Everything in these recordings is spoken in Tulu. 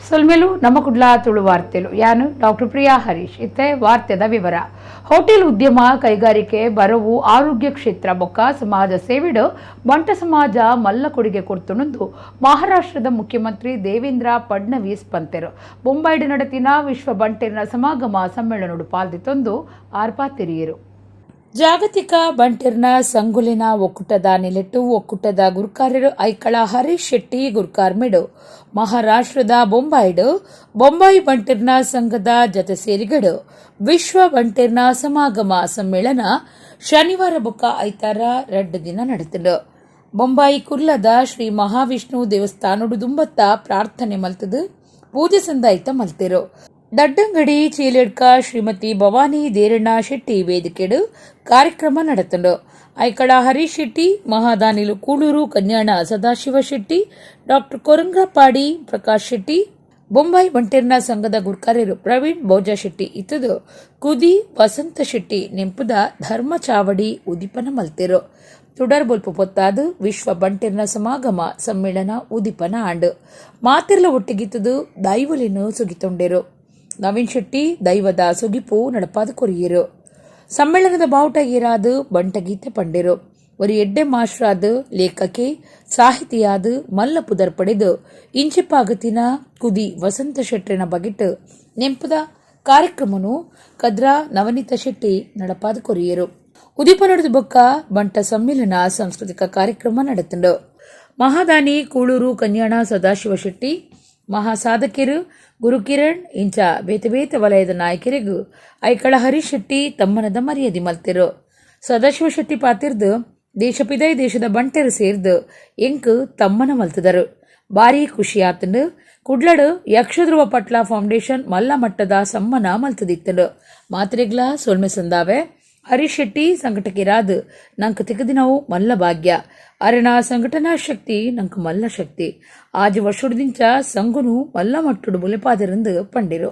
ಸೊಲ್ಮೆಲು ನಮ್ಮ ಕುಡ್ಲ ತುಳು ವಾರ್ತೆಲು ಯಾನು ಡಾಕ್ಟರ್ ಪ್ರಿಯಾ ಹರೀಶ್. ಇತ್ತೆ ವಾರ್ತೆದ ವಿವರ. ಹೋಟೆಲ್ ಉದ್ಯಮ, ಕೈಗಾರಿಕೆ, ಬರವು, ಆರೋಗ್ಯ ಕ್ಷೇತ್ರ ಬೊಕ್ಕ ಸಮಾಜ ಸೇವೆಡು ಬಂಟ ಸಮಾಜ ಮಲ್ಲ ಕೊಡುಗೆ ಕೊಡ್ತುನೊಂದು ಮಹಾರಾಷ್ಟ್ರದ ಮುಖ್ಯಮಂತ್ರಿ ದೇವೇಂದ್ರ ಫಡ್ನವೀಸ್ ಪಂತೆರು. ಬೊಂಬಾಯಿಡು ನಡೆತಿನ ವಿಶ್ವ ಬಂಟೆರ್ನ ಸಮಾಗಮ ಸಮ್ಮೇಳನಡು ಪಾಲ್ದಿತ್ತೊಂದು ಆರ್ಪಾತಿರಿಯರು. ಜಾಗತಿಕ ಬಂಟೆರ್ನ ಸಂಗುಲಿನ ಒಕ್ಕೂಟದ ನಿಲೆಟ್ಟು ಒಕ್ಕೂಟದ ಗುರುಕಾರ್ಯರು ಐಕಳ ಹರೀಶ್ ಶೆಟ್ಟಿ ಗುರುಕಾರ್ಮಿಡು ಮಹಾರಾಷ್ಟ್ರದ ಬೊಂಬಾಯಿಡು ಬೊಂಬಾಯಿ ಬಂಟೆರ್ನ ಸಂಘದ ಜತೆ ಸೇರಿಗಡು ವಿಶ್ವ ಬಂಟೆರ್ನ ಸಮಾಗಮ ಸಮ್ಮೇಳನ ಶನಿವಾರ ಬೊಕ್ಕ ಐತಾರ 2 ದಿನ ನಡೆತುಂಡು. ಬೊಂಬಾಯಿ ಕುರ್ಲದ ಶ್ರೀ ಮಹಾವಿಷ್ಣು ದೇವಸ್ಥಾನಡು ದುಂಬತ್ತ ಪ್ರಾರ್ಥನೆ ಮಲ್ತದು ಪೂಜೆ ಸಂದಾಯಿತ ಮಲ್ತೆರು. ದಡ್ಡಂಗಡಿ ಚೀಲೆಡ್ಕ ಶ್ರೀಮತಿ ಭವಾನಿ ದೇರಣ್ಣ ಶೆಟ್ಟಿ ವೇದಿಕೆಡು ಕಾರ್ಯಕ್ರಮ ನಡೆತುಂಡು. ಐಕಳ ಹರೀಶ್ ಶೆಟ್ಟಿ, ಮಹಾದಾನಿಲು ಕೂಳೂರು ಕನ್ಯಾಣ ಸದಾಶಿವ ಶೆಟ್ಟಿ, ಡಾಕ್ಟರ್ ಕೊರಂಗ್ರಪಾಡಿ ಪ್ರಕಾಶ್ ಶೆಟ್ಟಿ, ಬೊಂಬಾಯಿ ಬಂಟೆರ್ನ ಸಂಘದ ಗುರ್ಕಾರ್ಯರು ಪ್ರವೀಣ್ ಭೋಜ ಶೆಟ್ಟಿ ಇತ್ತದು ಕುದಿ ವಸಂತ ಶೆಟ್ಟಿ ನೆಂಪುದ ಧರ್ಮ ಚಾವಡಿ ಉದಿಪನ ಮಲ್ತೆರು. ತುಡರ್ ಬೊಲ್ಪು ಪೊತ್ತಾದು ವಿಶ್ವ ಬಂಟೆರ್ನ ಸಮಾಗಮ ಸಮ್ಮೇಳನ ಉದಿಪನ ಆಂಡು. ಮಾತಿರ್ಲ ಒಟ್ಟಿಗಿತ್ತದು ದೈವಲಿನು ಸುಗಿತೊಂಡೆರು. ನವೀನ್ ಶೆಟ್ಟಿ ದೈವದ ಸುಗಿಪು ನಡಪಾದ ಕೊರಿಯರು. ಸಮ್ಮೇಳನದ ಬಾವುಟ ಏರಾದು ಬಂಟಗೀತೆ ಪಂಡೆರು. ஒரு ಎಡ್ಡೆ ಮಾಸ್ಟ್ರಾದ ಲೇಖಕಿ ಸಾಹಿತಿಯಾದ ಮಲ್ಲ ಪುದರ್ ಪಡೆದು ಇಂಚಿಪಾಗತಿನ ಕುದಿ ವಸಂತ ಶೆಟ್ಟಿನ ಬಗೆಟ್ ನೆಂಪುದ ಕಾರ್ಯಕ್ರಮನು ಕದ್ರಾ ನವನೀತ ಶೆಟ್ಟಿ ನಡಪಾದ ಕೊರಿಯರು. ಉದಿಪ ನಡೆದ ಬೊಕ್ಕ ಬಂಟ ಸಮ್ಮೇಳನ ಸಾಂಸ್ಕೃತಿಕ ಕಾರ್ಯಕ್ರಮ ನಡೆತಂಡು. ಮಹಾದಾನಿ ಕೂಳೂರು ಕನ್ಯಾಣ ಸದಾಶಿವ ಶೆಟ್ಟಿ, ಮಹಾಸಾಧಕಿರು ಗುರುಕಿರಣ್ ಇಂಚ ಬೇತೆ ಬೇತೆ ವಲಯದ ನಾಯಕರಿಗೂ ಐಕಳ ಹರೀಶ್ ಶೆಟ್ಟಿ ತಮ್ಮನದ ಮರ್ಯಾದೆ ಮಲ್ತಿರು. ಸದಾಶಿವ ಶೆಟ್ಟಿ ಪಾತಿರ್ದು ದೇಶಪಿದೈ ದೇಶದ ಬಂಟೆರು ಸೇರ್ದು ಎಂಕ್ ತಮ್ಮನ ಮಲ್ತದರು. ಭಾರಿ ಖುಷಿಯಾತಂಡು. ಕುಡ್ಲಡು ಯಕ್ಷಧ್ರುವ ಪಟ್ಲ ಫೌಂಡೇಶನ್ ಮಲ್ಲ ಮಟ್ಟದ ಸಮ್ಮನ ಮಲ್ತದಿತ್ತಂಡು. ಮಾತ್ರೆಗ್ಲ ಸೊಲ್ಮೆ ಸಂದಾವೆ. ಹರೀಶ್ ಶೆಟ್ಟಿ ಸಂಘಟಕಿರಾದ್ ನಂಕ್ ತಿಕ್ಕದಿನವು ಮಲ್ಲ ಭಾಗ್ಯ. ಅರೆನ ಸಂಘಟನಾ ಶಕ್ತಿ ನಂಕ್ ಮಲ್ಲ ಶಕ್ತಿ. ಆಜ್ ವರ್ಷದಿಂಚ ಸಂಘನು ಮಲ್ಲ ಮಟ್ಟುಡು ಬುಲೆಪಾದರೆಂದು ಪಂಡಿರು.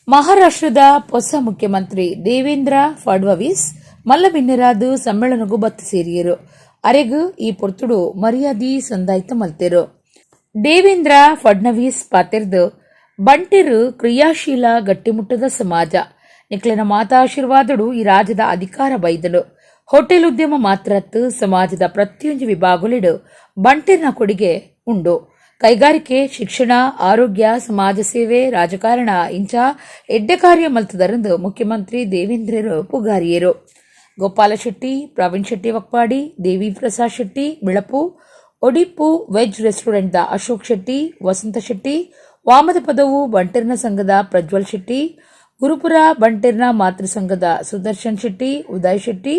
ಮಹಾರಾಷ್ಟ್ರದ ಹೊಸ ಮುಖ್ಯಮಂತ್ರಿ ದೇವೇಂದ್ರ ಫಡ್ನವೀಸ್ ಮಲ್ಲ ಬಿನ್ನೆರಾದ್ ಸಮ್ಮೇಳನಗೂ ಬತ್ತು ಸೇರಿಯರು. ಅರೆಗು ಈ ಪೊರ್ತುಡು ಮರ್ಯಾದಿ ಸಂದಾಯ್ತ ಮಲ್ತೆರು. ದೇವೇಂದ್ರ ಫಡ್ನವೀಸ್ ಪಾತಿರ್ದು ಬಂಟೆರು ಕ್ರಿಯಾಶೀಲ ಗಟ್ಟಿಮುಟ್ಟದ ಸಮಾಜ. ನಿಕ್ಲೆನ ಮಾತಾಶೀರ್ವಾದಡು ಈ ರಾಜ್ಯದ ಅಧಿಕಾರ ಬೈದನು. ಹೋಟೆಲ್ ಉದ್ಯಮ ಮಾತ್ರತ್ತು ಸಮಾಜದ ಪ್ರತಿಯೊಂದು ವಿಭಾಗಗಳಿಡು ಬಂಟೆರ್ನ ಕೊಡುಗೆ ಉಂಡು. ಕೈಗಾರಿಕೆ, ಶಿಕ್ಷಣ, ಆರೋಗ್ಯ, ಸಮಾಜ ಸೇವೆ, ರಾಜಕಾರಣ ಇಂಚ ಎಡ್ಡೆ ಕಾರ್ಯ ಮಲ್ತದರೆಂದು ಮುಖ್ಯಮಂತ್ರಿ ದೇವೇಂದ್ರರು ಪುಗಾರಿಯರು. ಗೋಪಾಲ ಶೆಟ್ಟಿ, ಪ್ರವೀಣ್ ಶೆಟ್ಟಿ ವಕ್ಪಾಡಿ, ದೇವಿ ಪ್ರಸಾದ್ ಶೆಟ್ಟಿ ಬಿಳಪು, ಒಡಿಪು ವೆಜ್ ರೆಸ್ಟೋರೆಂಟ್ದ ಅಶೋಕ್ ಶೆಟ್ಟಿ, ವಸಂತ ಶೆಟ್ಟಿ, ವಾಮದ ಪದವು ಬಂಟೆರ್ನ ಸಂಘದ ಪ್ರಜ್ವಲ್ ಶೆಟ್ಟಿ, ಗುರುಪುರ ಬಂಟೆರ್ನ ಮಾತೃ ಸಂಘದ ಸುದರ್ಶನ್ ಶೆಟ್ಟಿ, ಉದಯ್ ಶೆಟ್ಟಿ,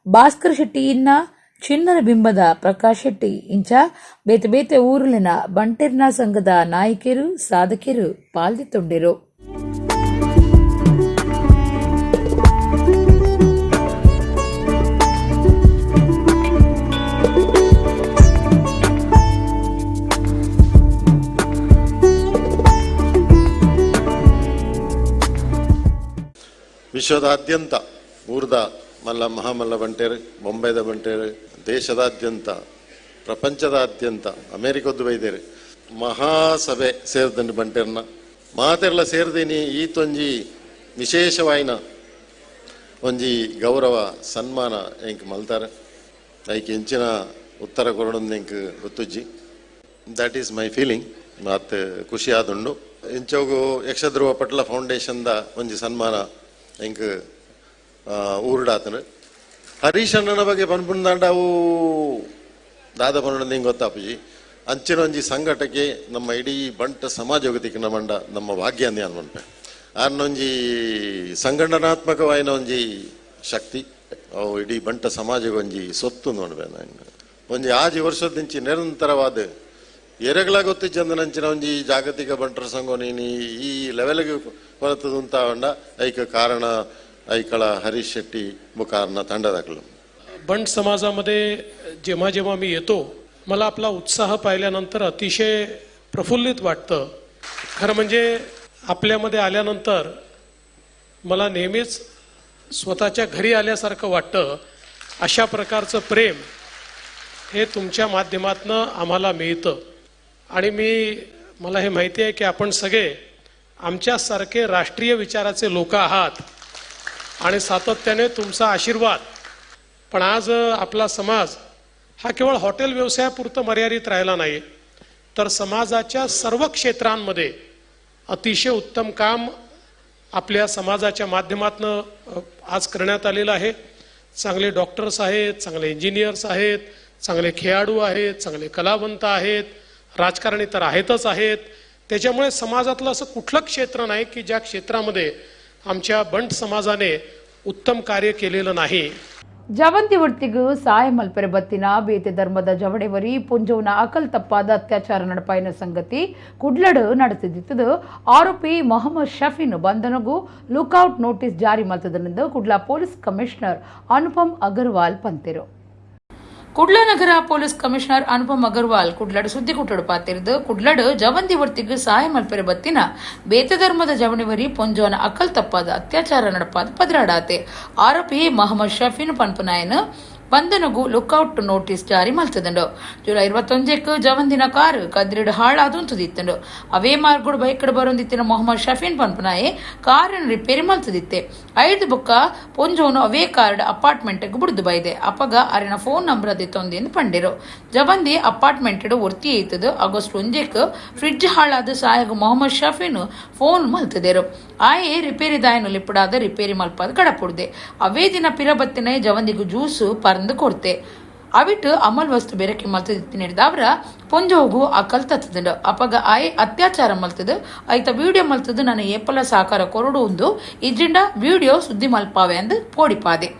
ಭಾಸ್ಕರ್ ಶೆಟ್ಟಿ ಇನ್ನ ಚಿನ್ನರ ಬಿಂಬದ ಪ್ರಕಾಶ್ ಶೆಟ್ಟಿ ಇಂಚ ಬೇತೆ ಬೇತೆ ಊರುಲಿನ ಬಂಟೆರ್ನ ಸಂಘದ ನಾಯಕರು ಸಾಧಕರು ಪಾಲ್ದಿತ್ತೊಂಡಿರು. ವಿಶ್ವದಾದ್ಯಂತ ಊರ್ದ ಮಲ್ಲ ಮಹಾಮಲ್ಲ ಬಂಟೇರು, ಬೊಂಬೈದ ಬಂಟೇರು, ದೇಶದಾದ್ಯಂತ ಪ್ರಪಂಚದಾದ್ಯಂತ ಅಮೇರಿಕದ್ದು ಬೈದೇರು ಮಹಾಸಭೆ ಸೇರ್ದಂಡು ಬಂಟೇರ್ನ ಮಾತೆರ್ಲ ಸೇರ್ದೀನಿ. ಈ ತೊಂಜಿ ವಿಶೇಷವಾಯಿನ ಒಂಜಿ ಗೌರವ ಸನ್ಮಾನ ಎಂಕ್ ಮಲ್ತಾರೆ. ಐಕ್ ಎಂಚಿನ ಉತ್ತರ ಕೊರಡೊಂದು ಎಂಕ್ ಗೊತ್ತುಜ್ಜಿ. That is my feeling. ಮಾತು ಖುಷಿ ಆದುಂಡು. ಇಂಚೋಗು ಯಕ್ಷಧ್ರುವ ಪಟ್ಲ ಫೌಂಡೇಶನ್ದ ಒಂಜಿ ಸನ್ಮಾನ ಎಂಕ್ ಊರುಡಾತನು. ಹರೀಶ್ ಅಣ್ಣನ ಬಗ್ಗೆ ಪನ್ಪುಂದಾಂಡ ಅವು ದಾದ ಪನ್ಪುಂಡು ಹಿಂಗೆ ಗೊತ್ತಾಪುಜಿ. ಅಂಚಿನ ಒಂಜಿ ಸಂಘಟಕ್ಕೆ ನಮ್ಮ ಇಡೀ ಬಂಟ ಸಮಾಜ ಮಂಡ ನಮ್ಮ ಭಾಗ್ಯ ಅಂದೆ ಅನ್ಪೆ. ಆರ್ನೊಂಜಿ ಸಂಘಟನಾತ್ಮಕವಾಯಿನ ಒಂಜಿ ಶಕ್ತಿ ಅವು ಇಡೀ ಬಂಟ ಸಮಾಜಗೊಂಜಿ ಸೊತ್ತು ನೋಡ್ಬೆ. ನಾನು ಒಂಜಿ ಆಜಿ ವರ್ಷದಿಂಚಿ ನಿರಂತರವಾದ ಎರೆಗಳ ಗೊತ್ತಿಜ್ಜಂದನಂಚಿನ ಒಂಜಿ ಜಾಗತಿಕ ಬಂಟರ ಸಂಘ ನೀನು ಈ ಲೆವೆಲ್ಗೆ ಹೊರತದಂತ ಐಕ ಕಾರಣ ಐಕಳ हरीश शेट्टी मुखारना ತಂಡದಾಕಲು. बंट समाजामध्ये जेव्हा जेव्हा मी येतो मला आपला उत्साह पाहिल्यानंतर अतिशय प्रफुल्लित वाटतं. खरं म्हणजे आपल्यामध्ये आल्यानंतर मला नेहमीच स्वतःच्या घरी आल्यासारखं वाटतं. अशा प्रकारचं प्रेम हे तुमच्या माध्यमातनं आम्हाला मिळतं. आणि मी मला हे माहिती आहे की आपण सगळे आमच्यासारखे राष्ट्रीय विचाराचे लोक आहात आणि सातत्याने तुमचा आशीर्वाद. पण आज आपला समाज हा केवळ हॉटेल व्यवसायापुरतं मर्यादित राहिला नाही, तर समाजाच्या सर्व क्षेत्रांमध्ये अतिशय उत्तम काम आपल्या समाजाच्या माध्यमातनं आज करण्यात आलेलं आहे. चांगले डॉक्टर्स आहेत, चांगले इंजिनियर्स आहेत, चांगले खेळाडू आहेत, चांगले कलावंत आहेत, राजकारणी तर आहेतच आहेत. त्याच्यामुळे समाजातलं असं कुठलं क्षेत्र नाही की ज्या क्षेत्रामध्ये आमच्या बंट समाजाने उत्तम कार्य केलेलं नाही. ಜವಂತಿ ಒರ್ತಿಗು ಸಾಯ ಮಲ್ಪೆರೆ ಬತ್ತಿನ ಬೇತೆ ಧರ್ಮದ ಜವಡೆವರಿ ಪುಂಜೋನ ಅಕಲ್ ತಪ್ಪಾದ ಅತ್ಯಾಚಾರ ನಡಪಾಯಿನ ಸಂಗತಿ ಕುಡ್ಲಡು ನಡೆಸಿದ್ದು ಆರೋಪಿ ಮೊಹಮ್ಮದ್ ಶಫೀನ್ ಬಂಧನಗೂ ಲುಕ್ಔಟ್ ನೋಟಿಸ್ ಜಾರಿ ಮಲ್ತದನೆಂದು ಕುಡ್ಲ ಪೊಲೀಸ್ ಕಮಿಷನರ್ ಅನುಪಮ್ ಅಗರ್ವಾಲ್ ಪಂತೆರು. ಕುಡ್ಲ ನಗರ ಪೊಲೀಸ್ ಕಮಿಷನರ್ ಅನುಪಮ್ ಅಗರ್ವಾಲ್ ಕುಡ್ಲಡ್ ಸುದ್ದಿ ಕುಟ್ಟಡು ಪಾತಿರ್ದು ಕುಡ್ಲಡ್ ಜವಂತಿ ವರ್ತಿಗ್ ಸಹಾಯ ಮಲ್ಪೆರೆ ಬತ್ತಿನ ಬೇತೆ ಧರ್ಮದ ಜವಣಿವರಿ ಪೊಂಜೋನ ಅಕಲ್ ತಪ್ಪಾದ ಅತ್ಯಾಚಾರ ನಡಪಾದ ಪದ್ರಾಡಾತೆ. ಆರೋಪಿ ಮೊಹಮ್ಮದ್ ಶಫೀನ್ ಪನ್ಪುನಾಯನ್ ಬಂಧನಗೂ ಲುಕ್ಔಟ್ ನೋಟಿಸ್ ಜಾರಿ ಮಲ್ತದಂಡು. ಜುಲೈ 21ಕ್ಕೆ ಜವಂದಿನ ಕಾರ್ ಕದ್ರಿಡ್ ಹಾಳಾದುಂತುದಿತ್ತಂಡು. ಅವೇ ಮಾರ್ಗೋಡು ಬೈಕಡ್ ಬರೊಂದಿತ್ತಿನ ಮೊಹಮ್ಮದ್ ಶಫೀನ್ ಪನ್ಪುನಾಯೆ ಕಾರನ್ನು ರಿಪೇರಿ ಮಲ್ತದಿತ್ತೆ. ಐದು ಬೊಕ್ಕ ಪೊಂಜೋನು ಅವೇ ಕಾರ್ಡ್ ಅಪಾರ್ಟ್ಮೆಂಟ್ಗೆ ಬುಡ್ದು ಬೈದೆ. ಅಪಗ ಅರಿನ ಫೋನ್ ನಂಬರ್ ಅದಿತ್ತೊಂದು ಎಂದು ಪಂಡಿರು. ಜವಂದಿ ಅಪಾರ್ಟ್ಮೆಂಟ್ ಒರ್ತಿ ಐತದು. ಆಗಸ್ಟ್ 1ಕ್ಕೆ ಫ್ರಿಡ್ಜ್ ಹಾಳಾದ ಸಾಯಗ ಮೊಹಮ್ಮದ್ ಶಫೀನ್ ಫೋನ್ ಮಲ್ತದೇರು. ಆಯೆ ರಿಪೇರಿ ದಾಯನು ಲಿಪ್ಪಡಾದ ರಿಪೇರಿ ಮಲ್ಪಾದ ಕಡಪುಡ್ದೆ. ಅವೇ ದಿನ ಪಿರಬತ್ತಿನ ಜವಂದಿಗು ಜ್ಯೂಸು ಪರಂದು ಕೊಡ್ತೆ. ಅವಿಟ್ಟು ಅಮಲ್ ವಸ್ತು ಬೆರಕೆ ಮಲ್ತದಿತ್ತಿನಿಡ್ದವ್ರ ಪೊಂಜೋಗು ಅಕಲ್ ತತ್ತದಂಡು. ಅಪಗ ಆಯೆ ಅತ್ಯಾಚಾರ ಮಲ್ತದು ಐತ ವಿಡಿಯೋ ಮಲ್ತದು ನನ್ನ ಏಪಲ ಸಾಕಾರ ಕೊರಡು ಉಂದು ಇಜ್ಜಿಂಡ ವಿಡಿಯೋ ಸುದ್ದಿ ಮಲ್ಪಾವೆ ಅಂದು ಪೋಡಿಪಾದೆ.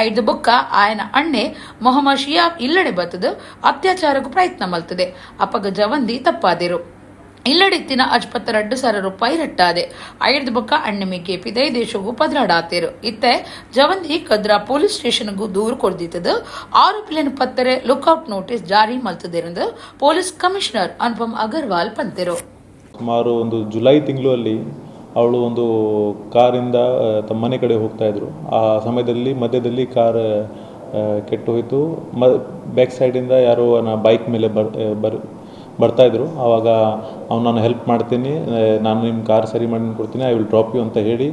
ಐದು ಬೊಕ್ಕ ಆಯನ ಅಣ್ಣೆ ಮೊಹಮ್ಮದ್ ಶಿಯಾಬ್ ಇಲ್ಲಡೆ ಬತ್ತದು ಅತ್ಯಾಚಾರಕ್ಕೂ ಪ್ರಯತ್ನ ಮಲ್ತದೆ. ಅಪಗ ಜವಂದಿ ತಪ್ಪಾದಿರು. ಇಲ್ಲಡಿತ್ತಿನ ಅಜ್ಪತ್ತ 2,000 ರೂಪಾಯಿ ರಟ್ಟಾದೆ. ಐದು ಬೊಕ್ಕ ಅಣ್ಣಮಿ ಕೇಪಿದೆ ದೇಶಗೂ ಪದ್ರಾಡಾತೇರು. ಇತ್ತೆ ಜವಂದಿ ಕದ್ರಾ ಪೊಲೀಸ್ ಸ್ಟೇಷನ್ಗೂ ದೂರು ಕೊಡ್ದಿತ್ತದು. ಆರೋಪಿಲಿನ ಪತ್ತರೆ ಲುಕ್ಔಟ್ ನೋಟಿಸ್ ಜಾರಿ ಮಲ್ತದಿರಂದು ಪೊಲೀಸ್ ಕಮಿಷನರ್ ಅನುಪಮ್ ಅಗರ್ವಾಲ್ ಪಂತೆರು. ಸುಮಾರು ಒಂದು ಜುಲೈ ತಿಂಗಳಲ್ಲಿ ಅವಳು ಒಂದು ಕಾರಿಂದ ತಮ್ಮ ಮನೆ ಕಡೆ ಹೋಗ್ತಾ ಇದ್ರು. ಆ ಸಮಯದಲ್ಲಿ ಮಧ್ಯದಲ್ಲಿ ಕಾರ್ ಕೆಟ್ಟು ಹೋಯಿತು. ಬ್ಯಾಕ್ ಸೈಡಿಂದ ಯಾರೋ ಬೈಕ್ ಮೇಲೆ ಬರ್ತಾಯಿದ್ರು. ಆವಾಗ ಅವ್ನು ನಾನು ಹೆಲ್ಪ್ ಮಾಡ್ತೀನಿ, ನಾನು ನಿಮ್ಮ ಕಾರ್ ಸರಿ ಮಾಡಿ ಕೊಡ್ತೀನಿ, I will drop you ಅಂತ ಹೇಳಿ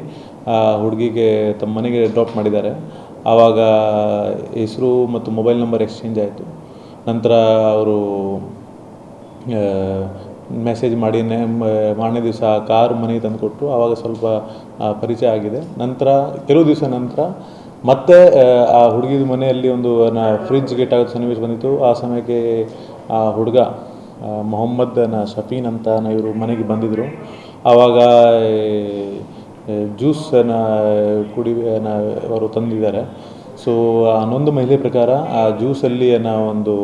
ಆ ಹುಡುಗಿಗೆ ತಮ್ಮ ಮನೆಗೆ ಡ್ರಾಪ್ ಮಾಡಿದ್ದಾರೆ. ಆವಾಗ ಹೆಸರು ಮತ್ತು mobile number exchange ಆಯಿತು. ನಂತರ ಅವರು ಮೆಸೇಜ್ ಮಾಡಿ ಮಾರನೇ ದಿವಸ ಕಾರ್ ಮನೆಗೆ ತಂದುಕೊಟ್ರು. ಆವಾಗ ಸ್ವಲ್ಪ ಪರಿಚಯ ಆಗಿದೆ. ನಂತರ ಕೆಲವು ದಿವಸ ನಂತರ ಮತ್ತೆ ಆ ಹುಡುಗಿದ ಮನೆಯಲ್ಲಿ ಒಂದು ಫ್ರಿಜ್ ಗೆಟ್ ಆಗೋ ಸನ್ನಿವೇಶ ಬಂದಿತ್ತು. ಆ ಸಮಯಕ್ಕೆ ಆ ಹುಡುಗ ಮೊಹಮ್ಮದ್ ಶಫೀನ್ ಅಂತ ಇವರು ಮನೆಗೆ ಬಂದಿದ್ದರು. ಆವಾಗ ಜ್ಯೂಸನ್ನು ಕುಡಿ ಅವರು ತಂದಿದ್ದಾರೆ. ಸೊ ಹನ್ನೊಂದು ಮಹಿಳೆ ಪ್ರಕಾರ ಆ ಜ್ಯೂಸಲ್ಲಿ ಒಂದು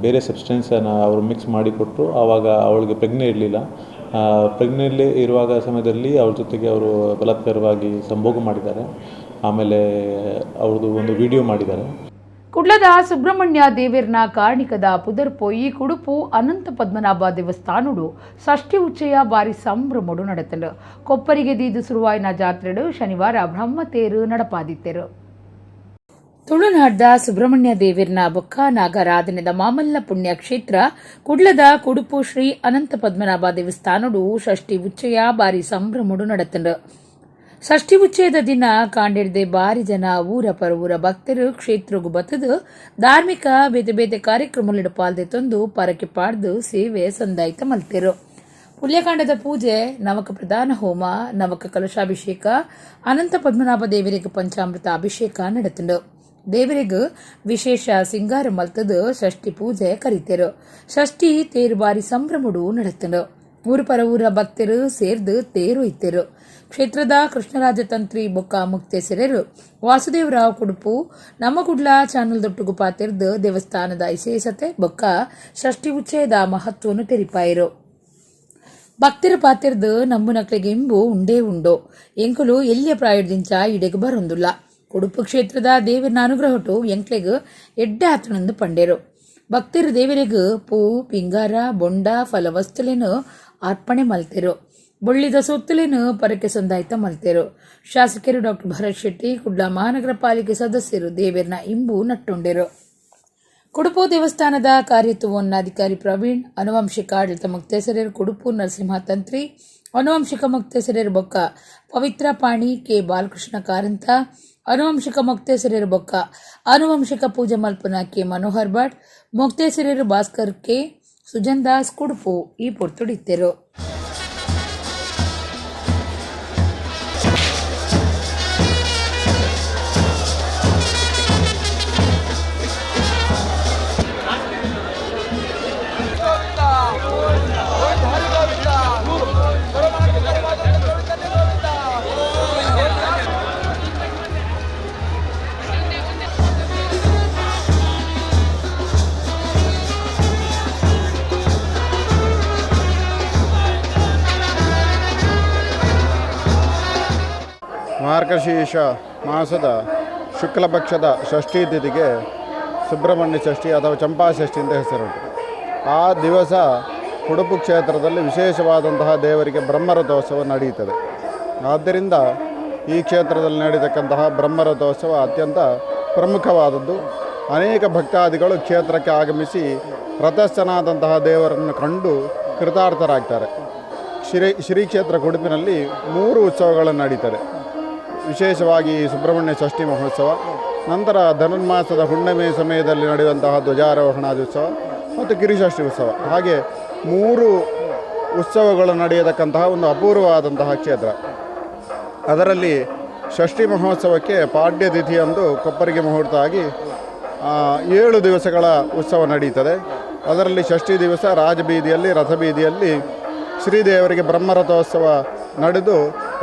ಬೇರೆ ಸಬ್ಸ್ಟೆನ್ಸನ್ನು ಅವರು ಮಿಕ್ಸ್ ಮಾಡಿ ಕೊಟ್ಟರು. ಆವಾಗ ಅವಳಿಗೆ ಪ್ರಜ್ಞೆ ಇರಲಿಲ್ಲ. ಪ್ರಜ್ಞೆಯಲ್ಲಿ ಇರುವಾಗ ಸಮಯದಲ್ಲಿ ಅವ್ರ ಜೊತೆಗೆ ಅವರು ಬಲಾತ್ಕಾರವಾಗಿ ಸಂಭೋಗ ಮಾಡಿದ್ದಾರೆ. ಆಮೇಲೆ ಅವ್ರದ್ದು ಒಂದು ವಿಡಿಯೋ ಮಾಡಿದ್ದಾರೆ. ಕುಡ್ಲದ ಸುಬ್ರಹ್ಮಣ್ಯ ದೇವಿರ್ನ ಕಾರ್ಣಿಕದ ಪುದರ್ಪೋಯಿ ಕುಡುಪು ಅನಂತ ಪದ್ಮನಾಭ ದೇವಸ್ಥಾನಡು ಷಷ್ಠಿ ಉಚ್ಚಯ ಬಾರಿ ಸಂಭ್ರಮಡು ನಡೆತಂಡು. ಕೊಪ್ಪರಿಗೆ ದೀದು ಸುರುವಾಯಿನ ಜಾತ್ರೆಡು ಶನಿವಾರ ಬ್ರಹ್ಮತೇರು ನಡಪಾದಿತ್ತೆರು. ತುಳುನಾಡ್ದ ಸುಬ್ರಹ್ಮಣ್ಯ ದೇವಿರ್ನ ಬೊಕ್ಕ ನಾಗರಾಧನೆದ ಮಾಮಲ್ಲ ಪುಣ್ಯ ಕ್ಷೇತ್ರ ಕುಡ್ಲದ ಕುಡುಪು ಶ್ರೀ ಅನಂತ ಪದ್ಮನಾಭ ದೇವಸ್ಥಾನಡು ಷಷ್ಠಿ ಉಚ್ಚಯ ಬಾರಿ ಸಂಭ್ರಮಡು ನಡೆತಂಡು. ಷಷ್ಠಿ ಉಚ್ಚಯದ ದಿನ ಕಾಂಡಿಡ್ದೆ ಬಾರಿ ಜನ ಊರ ಪರವೂರ ಭಕ್ತರು ಕ್ಷೇತ್ರಗು ಬತ್ತದು ಧಾರ್ಮಿಕ ಬೇತೆ ಬೇತೆ ಕಾರ್ಯಕ್ರಮಗಳಿಡು ಪಾಲ್ದೆ ತಂದು ಪರಕೆ ಪಾಡ್ದು ಸೇವೆ ಸಂದಾಯಿತ ಮಲ್ತೆರು. ಪುಲ್ಯಕಾಂಡದ ಪೂಜೆ, ನವಕ ಪ್ರಧಾನ ಹೋಮ, ನವಕ ಕಲಶಾಭಿಷೇಕ, ಅನಂತ ಪದ್ಮನಾಭ ದೇವರಿಗೆ ಪಂಚಾಮೃತ ಅಭಿಷೇಕ ನಡೆತಂಡು. ದೇವರಿಗೆ ವಿಶೇಷ ಸಿಂಗಾರ ಮಲ್ತದು ಷಷ್ಠಿ ಪೂಜೆ ಕರೀತೆರು. ಷಷ್ಠಿ ತೇರು ಬಾರಿ ಸಂಭ್ರಮಡು ನಡೆತಂಡು. ಊರು ಪರವೂರ ಭಕ್ತರು ಸೇರ್ದು ತೇರು ಇತ್ತೆರು. ಕ್ಷೇತ್ರದ ಕೃಷ್ಣರಾಜ ತಂತ್ರಿ ಬೊಕ್ಕ ಮುಕ್ತೇಸರರು ವಾಸುದೇವರಾವ್ ಕುಡುಪು ನಮ್ಮ ಕುಡ್ಲ ಚಾನಲ್ ದೊಟ್ಟುಗು ಪಾತಿರ್ದು ದೇವಸ್ಥಾನದ ವಿಶೇಷತೆ ಬೊಕ್ಕ ಷಷ್ಠಿ ಉಚ್ಚಯದ ಮಹತ್ವವನ್ನು ತೆರಿಪಾಯಿರು. ಭಕ್ತರು ಪಾತಿರ್ದು ನಂಬುನಕ್ಲೆಗೆ ಇಂಬು ಉಂಡೇ ಉಂಡು. ಎಂಕುಲು ಎಲ್ಲಿಯ ಪ್ರಾಯದಿಂಚ ಇಡೆಗು ಬರೊಂದುಲ್ಲ. ಉಡುಪು ಕ್ಷೇತ್ರದ ದೇವರನ ಅನುಗ್ರಹಟು ಎಂಕ್ಲೆಗ್ ಎಡ್ಡೆ ಆತನಂದು ಪಂಡೇರು. ಭಕ್ತರು ದೇವರಿಗೂ ಪೂ ಪಿಂಗಾರ ಬೊಂಡ ಫಲವಸ್ತುಲೇನು ಅರ್ಪಣೆ ಮಲ್ತೆರು. ಬೊಳ್ಳಿದ ಸೊತ್ತುಲೇನು ಪರಕೆ ಸಂದಾಯ್ತ ಮಲ್ತೆರು. ಶಾಸಕರು ಡಾಕ್ಟರ್ ಭರತ್ ಶೆಟ್ಟಿ, ಕುಡ್ಲ ಮಹಾನಗರ ಪಾಲಿಕೆ ಸದಸ್ಯರು ದೇವರನ ಇಂಬು ನಟ್ಟುಂಡೆರು. Kudupu ದೇವಸ್ಥಾನದ ಕಾರ್ಯತ್ವವನ್ನಾಧಿಕಾರಿ ಪ್ರವೀಣ್, ಅನುವಂಶಿಕ ಆಡಳಿತ ಮುಕ್ತೇಸರರು ಕುಡುಪು ನರಸಿಂಹ ತಂತ್ರಿ, ಅನುವಂಶಿಕ ಮುಕ್ತೇಸರರು ಬೊಕ್ಕ ಪವಿತ್ರ ಪಾಣಿ ಕೆ ಬಾಲಕೃಷ್ಣ ಕಾರಂತ, ಅನುವಂಶಿಕ ಮುಕ್ತೇಸರರು ಬೊಕ್ಕ ಅನುವಂಶಿಕ ಪೂಜೆ ಮಲ್ಪನ ಕೆ ಮನೋಹರ್ ಭಟ್, ಮುಕ್ತೇಸರರು ಭಾಸ್ಕರ್ ಕೆ ಸುಜನ್ ದಾಸ್ ಕುಡುಪು ಈ ಪೊರ್ತುಡಿತ್ತೆರು. ಮಾರ್ಗಶೀರ್ಷ ಮಾಸದ ಶುಕ್ಲ ಪಕ್ಷದ ಷಷ್ಠಿ ತಿಥಿಗೆ ಸುಬ್ರಹ್ಮಣ್ಯ ಷಷ್ಠಿ ಅಥವಾ ಚಂಪಾ ಷಷ್ಠಿ ಅಂತ ಹೆಸರುಂಟು. ಆ ದಿವಸ ಉಡುಪು ಕ್ಷೇತ್ರದಲ್ಲಿ ವಿಶೇಷವಾದಂತಹ ದೇವರಿಗೆ ಬ್ರಹ್ಮರಥೋತ್ಸವ ನಡೆಯುತ್ತದೆ. ಆದ್ದರಿಂದ ಈ ಕ್ಷೇತ್ರದಲ್ಲಿ ನಡೆಯತಕ್ಕಂತಹ ಬ್ರಹ್ಮರಥೋತ್ಸವ ಅತ್ಯಂತ ಪ್ರಮುಖವಾದದ್ದು. ಅನೇಕ ಭಕ್ತಾದಿಗಳು ಕ್ಷೇತ್ರಕ್ಕೆ ಆಗಮಿಸಿ ರಥಸ್ಥನಾದಂತಹ ದೇವರನ್ನು ಕಂಡು ಕೃತಾರ್ಥರಾಗ್ತಾರೆ. ಶ್ರೀ ಕ್ಷೇತ್ರ ಉಡುಪಿನಲ್ಲಿ 3 ಉತ್ಸವಗಳನ್ನು ನಡೀತದೆ. ವಿಶೇಷವಾಗಿ ಸುಬ್ರಹ್ಮಣ್ಯ ಷಷ್ಠಿ ಮಹೋತ್ಸವ, ನಂತರ ಧನುರ್ಮಾಸದ ಹುಣ್ಣಿಮೆ ಸಮಯದಲ್ಲಿ ನಡೆಯುವಂತಹ ಧ್ವಜಾರೋಹಣಾದಿ ಉತ್ಸವ ಮತ್ತು ಗಿರಿಷಷ್ಠಿ ಉತ್ಸವ, ಹಾಗೆ 3 ಉತ್ಸವಗಳು ನಡೆಯತಕ್ಕಂತಹ ಒಂದು ಅಪೂರ್ವವಾದಂತಹ ಕ್ಷೇತ್ರ. ಅದರಲ್ಲಿ ಷಷ್ಠಿ ಮಹೋತ್ಸವಕ್ಕೆ ಪಾಡ್ಯ ತಿಥಿಯಂದು ಕೊಪ್ಪರಿಗೆ ಮುಹೂರ್ತ ಆಗಿ 7 ದಿವಸಗಳ ಉತ್ಸವ ನಡೆಯುತ್ತದೆ. ಅದರಲ್ಲಿ ಷಷ್ಠಿ ದಿವಸ ರಾಜಬೀದಿಯಲ್ಲಿ ರಥಬೀದಿಯಲ್ಲಿ ಶ್ರೀದೇವರಿಗೆ ಬ್ರಹ್ಮರಥೋತ್ಸವ ನಡೆದು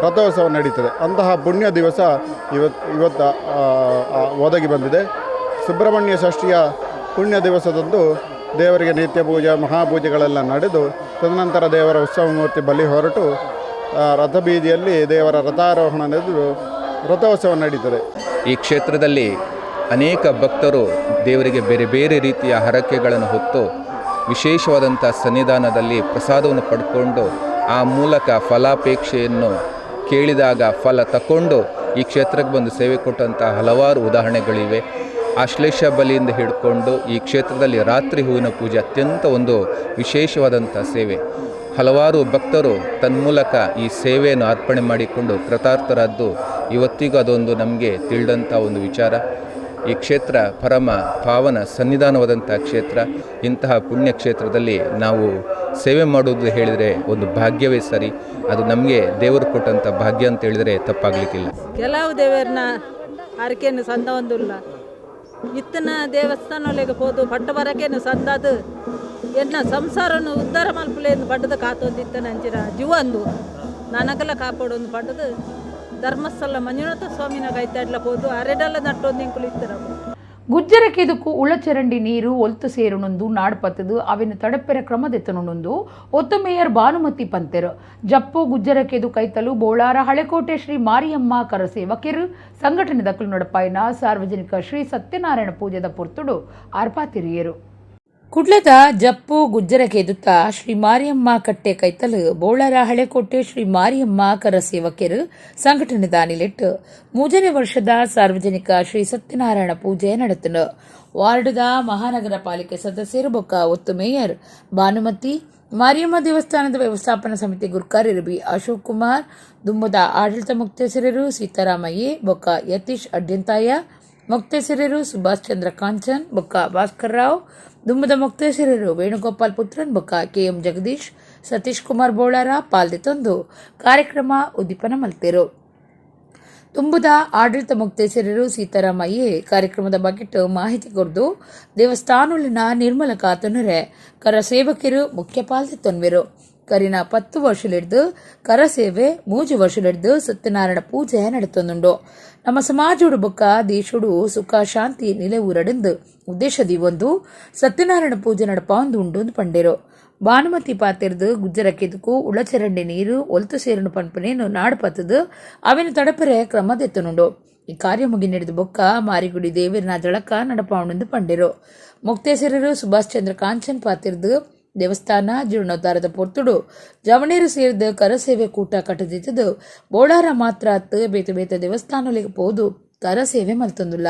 ರಥೋತ್ಸವ ನಡೀತದೆ. ಅಂತಹ ಪುಣ್ಯ ದಿವಸ ಇವತ್ತು ಒದಗಿ ಬಂದಿದೆ. ಸುಬ್ರಹ್ಮಣ್ಯ ಷಷ್ಠಿಯ ಪುಣ್ಯ ದಿವಸದಂದು ದೇವರಿಗೆ ನಿತ್ಯ ಪೂಜೆ ಮಹಾಪೂಜೆಗಳೆಲ್ಲ ನಡೆದು ತದನಂತರ ದೇವರ ಉತ್ಸವ ಮೂರ್ತಿ ಬಲಿ ಹೊರಟು ರಥಬೀದಿಯಲ್ಲಿ ದೇವರ ರಥಾರೋಹಣ ನಡೆದು ರಥೋತ್ಸವ ನಡೀತದೆ. ಈ ಕ್ಷೇತ್ರದಲ್ಲಿ ಅನೇಕ ಭಕ್ತರು ದೇವರಿಗೆ ಬೇರೆ ಬೇರೆ ರೀತಿಯ ಹರಕೆಗಳನ್ನು ಹೊತ್ತು ವಿಶೇಷವಾದಂಥ ಸನ್ನಿಧಾನದಲ್ಲಿ ಪ್ರಸಾದವನ್ನು ಪಡ್ಕೊಂಡು ಆ ಮೂಲಕ ಫಲಾಪೇಕ್ಷೆಯನ್ನು ಕೇಳಿದಾಗ ಫಲ ತಕ್ಕೊಂಡು ಈ ಕ್ಷೇತ್ರಕ್ಕೆ ಬಂದು ಸೇವೆ ಕೊಟ್ಟಂಥ ಹಲವಾರು ಉದಾಹರಣೆಗಳಿವೆ. ಆಶ್ಲೇಷ ಬಲಿಯಿಂದ ಹಿಡ್ಕೊಂಡು ಈ ಕ್ಷೇತ್ರದಲ್ಲಿ ರಾತ್ರಿ ಹೂವಿನ ಪೂಜೆ ಅತ್ಯಂತ ಒಂದು ವಿಶೇಷವಾದಂಥ ಸೇವೆ. ಹಲವಾರು ಭಕ್ತರು ತನ್ಮೂಲಕ ಈ ಸೇವೆಯನ್ನು ಅರ್ಪಣೆ ಮಾಡಿಕೊಂಡು ಕೃತಾರ್ಥರಾದ್ದು ಇವತ್ತಿಗೂ ಅದೊಂದು ನಮಗೆ ತಿಳಿದಂಥ ಒಂದು ವಿಚಾರ. ಈ ಕ್ಷೇತ್ರ ಪರಮ ಪಾವನ ಸನ್ನಿಧಾನವಾದಂಥ ಕ್ಷೇತ್ರ. ಇಂತಹ ಪುಣ್ಯಕ್ಷೇತ್ರದಲ್ಲಿ ನಾವು ಸೇವೆ ಮಾಡುವುದು ಹೇಳಿದರೆ ಒಂದು ಭಾಗ್ಯವೇ ಸರಿ. ಅದು ನಮಗೆ ದೇವರು ಕೊಟ್ಟಂಥ ಭಾಗ್ಯ ಅಂತ ಹೇಳಿದರೆ ತಪ್ಪಾಗಲಿಕ್ಕಿಲ್ಲ. ಕೆಲವು ದೇವರನ್ನ ಹರಕೆಯನ್ನು ಸಂದ ಒಂದುಲ್ಲ ಇತ್ತನ ದೇವಸ್ಥಾನೊಳಗೆ ಹೋದು ಪಟ್ಟ ಬರಕೇನು ಸಂದಾದು ಎನ್ನ ಸಂಸಾರವನ್ನು ಉದ್ಧಾರ ಮಲ್ಪಲೇನು ಪಟ್ಟದ ಕಾತೊಂದಿತ್ತನ ಅಂಚಿನ ಜೀವಂದು ನನಗಲ ಕಾಪಾಡೊಂದು ಪಟ್ಟದ ಧರ್ಮಸ್ಥಳ ಮಂಜುನಾಥ ಸ್ವಾಮಿನ ಕೈತಾಡ್ಲ ಹೋದು ಅರೆಡೆಲ್ಲ ನಟ್ಟೊಂದು ಇಂಕುಲು ಇತ್ತರ. ಗುಜ್ಜರ ಕೆದುಕು ಉಳಚರಂಡಿ ನೀರು ಒಲ್ತು ಸೇರುನೊಂದು ನಾಡ್ಪತ್ತದು ಅವಿನ ತಡಪೆರ ಕ್ರಮದೆತ್ತನುಂದು ಒತ್ತು ಮೇಯರ್ ಭಾನುಮತಿ ಪಂತೆರು. ಜಪ್ಪು ಗುಜ್ಜರ ಕೆದು ಕೈತಲು ಬೋಳಾರ ಹಳೆಕೋಟೆ ಶ್ರೀ ಮಾರಿಯಮ್ಮ ಕರಸೇವಕಿರು ಸಂಘಟನೆ ದಕ್ಕಲು ನಡಪಾಯಿನ ಸಾರ್ವಜನಿಕ ಶ್ರೀ ಸತ್ಯನಾರಾಯಣ ಪೂಜೆದ ಪೊರ್ತುಡು ಆರ್ಪಾತಿರಿಯರು. ಕುಡ್ಲದ ಜಪ್ಪು ಗುಜ್ಜರ ಕೆದುತ್ತ ಶ್ರೀ ಮಾರಿಯಮ್ಮ ಕಟ್ಟೆ ಕೈತಲು ಬೋಳಾರ ಹಳೆಕೋಟೆ ಶ್ರೀ ಮಾರಿಯಮ್ಮ ಕರಸೇವಕಿರು ಸಂಘಟನೆ ದಾನಿಲಿಟ್ಟು 3ನೇ ವರ್ಷದ ಸಾರ್ವಜನಿಕ ಶ್ರೀ ಸತ್ಯನಾರಾಯಣ ಪೂಜೆ ನಡೆತನು. ವಾರ್ಡ್ದ ಮಹಾನಗರ ಪಾಲಿಕೆ ಸದಸ್ಯರು ಬೊಕ್ಕ ಒತ್ತು ಮೇಯರ್ ಭಾನುಮತಿ, ಮಾರಿಯಮ್ಮ ದೇವಸ್ಥಾನದ ವ್ಯವಸ್ಥಾಪನಾ ಸಮಿತಿ ಗುರ್ಕಾರ್ಯರು ಬಿ ಅಶೋಕ್ ಕುಮಾರ್, ದುಮ್ಮದ ಆಡಳಿತ ಮುಕ್ತೇಸರರು ಸೀತಾರಾಮಯ್ಯ ಬೊಕ್ಕ ಯತೀಶ್ ಅಡ್ಯಂತಾಯ, ಮೊಕ್ತೇಸರರು ಸುಭಾಷ್ ಚಂದ್ರ ಕಾಂಚನ್ ಬೊಕ್ಕ ಭಾಸ್ಕರ್ ರಾವ್, ದುಮ್ಮದ ಮೊಕ್ತೇಸರರು ವೇಣುಗೋಪಾಲ್ ಪುತ್ರನ್ ಬೊಕ್ಕ ಕೆಎಂ ಜಗದೀಶ್, ಸತೀಶ್ ಕುಮಾರ್ ಬೋಳಾರ ಪಾಲ್ದೆ ತಂದು ಕಾರ್ಯಕ್ರಮ ಉದ್ದೀಪನ ಮಲ್ತೆರು. ತುಂಬುದ ಆಡಳಿತ ಮೊಕ್ತೇಸರರು ಸೀತಾರಾಮಯ್ಯ ಕಾರ್ಯಕ್ರಮದ ಬಗೆಟ್ ಮಾಹಿತಿ ಕೊರ್ದು ದೇವಸ್ಥಾನಲಿನ ನಿರ್ಮಲ ಕಾತುನರೆ ಕರ ಸೇವಕಿರು ಮುಖ್ಯ ಪಾಲ್ದೆ ತೊನ್ವೆರು. ಕರಿನ 10 ವರ್ಷಲಿಡ್ದು ಕರಸೇವೆ 3 ವರ್ಷಲಿಡ್ದು ಸತ್ಯನಾರಾಯಣ ಪೂಜೆ ನಡೆತೊಂದುಂಡು. ನಮ್ಮ ಸಮಾಜೋಡು ಬೊಕ್ಕ ದೇಶೋಡು ಸುಖ ಶಾಂತಿ ನಿಲೆ ಊರಡೆಂದು ಉದ್ದೇಶದಿ ಒಂದು ಸತ್ಯನಾರಾಯಣ ಪೂಜೆ ನಡಪಾಂದು ಉಂಡು ಪಂಡೇರು. ಭಾನುಮತಿ ಪಾತಿರ್ದು ಗುಜ್ಜರ ಕೆದುಕು ಉಳಚರಂಡಿ ನೀರು ಒಲ್ತು ಸೇರನು ಪನ್ಪನೇನು ನಾಡು ಪತ್ತದು ಅವಿನ ತಡಪರೆ ಕ್ರಮದೆತ್ತನುಂಡು. ಈ ಕಾರ್ಯ ಮುಗಿ ನಡೆದು ಬೊಕ್ಕ ಮಾರಿಗುಡಿ ದೇವಿರನ ಜಳಕ ನಡಪಾವಣೆಂದು ಪಂಡೇರು. ಮುಕ್ತೇಸರರು ಸುಭಾಷ್ ಚಂದ್ರ ಕಾಂಚನ್ ಪಾತಿರ್ದು ದೇವಸ್ಥಾನ ಜೀರ್ಣೋದ್ಧಾರದ ಪೊರ್ತುಡು ಜವಣೀರು ಸೇರಿದ ಕರಸೇವೆ ಕೂಟ ಕಟ್ಟದಿತ್ತದು ಬೋಳಾರ ಮಾತ್ರ ಅತ್ತು ಬೇತೆ ಬೇತೆ ದೇವಸ್ಥಾನಗಳಿಗೆ ಪೋದು ಕರಸೇವೆ ಮಲ್ತೊಂದುಲ್ಲ.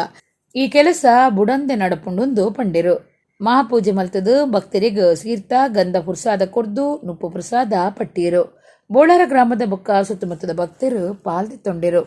ಈ ಕೆಲಸ ಬುಡಂದೆ ನಡಪುಂಡೊಂದು ಪಂಡಿರು. ಮಹಾಪೂಜೆ ಮಲ್ತದು ಭಕ್ತರಿಗ್ ಸೀರ್ತ ಗಂಧ ಪ್ರಸಾದ ಕೊರ್ದು ನುಪ್ಪು ಪ್ರಸಾದ ಪಟ್ಟಿಯರು. ಬೋಳಾರ ಗ್ರಾಮದ ಬೊಕ್ಕ ಸುತ್ತಮುತ್ತದ ಭಕ್ತರು ಪಾಲ್ದಿತ್ತೊಂಡಿರು.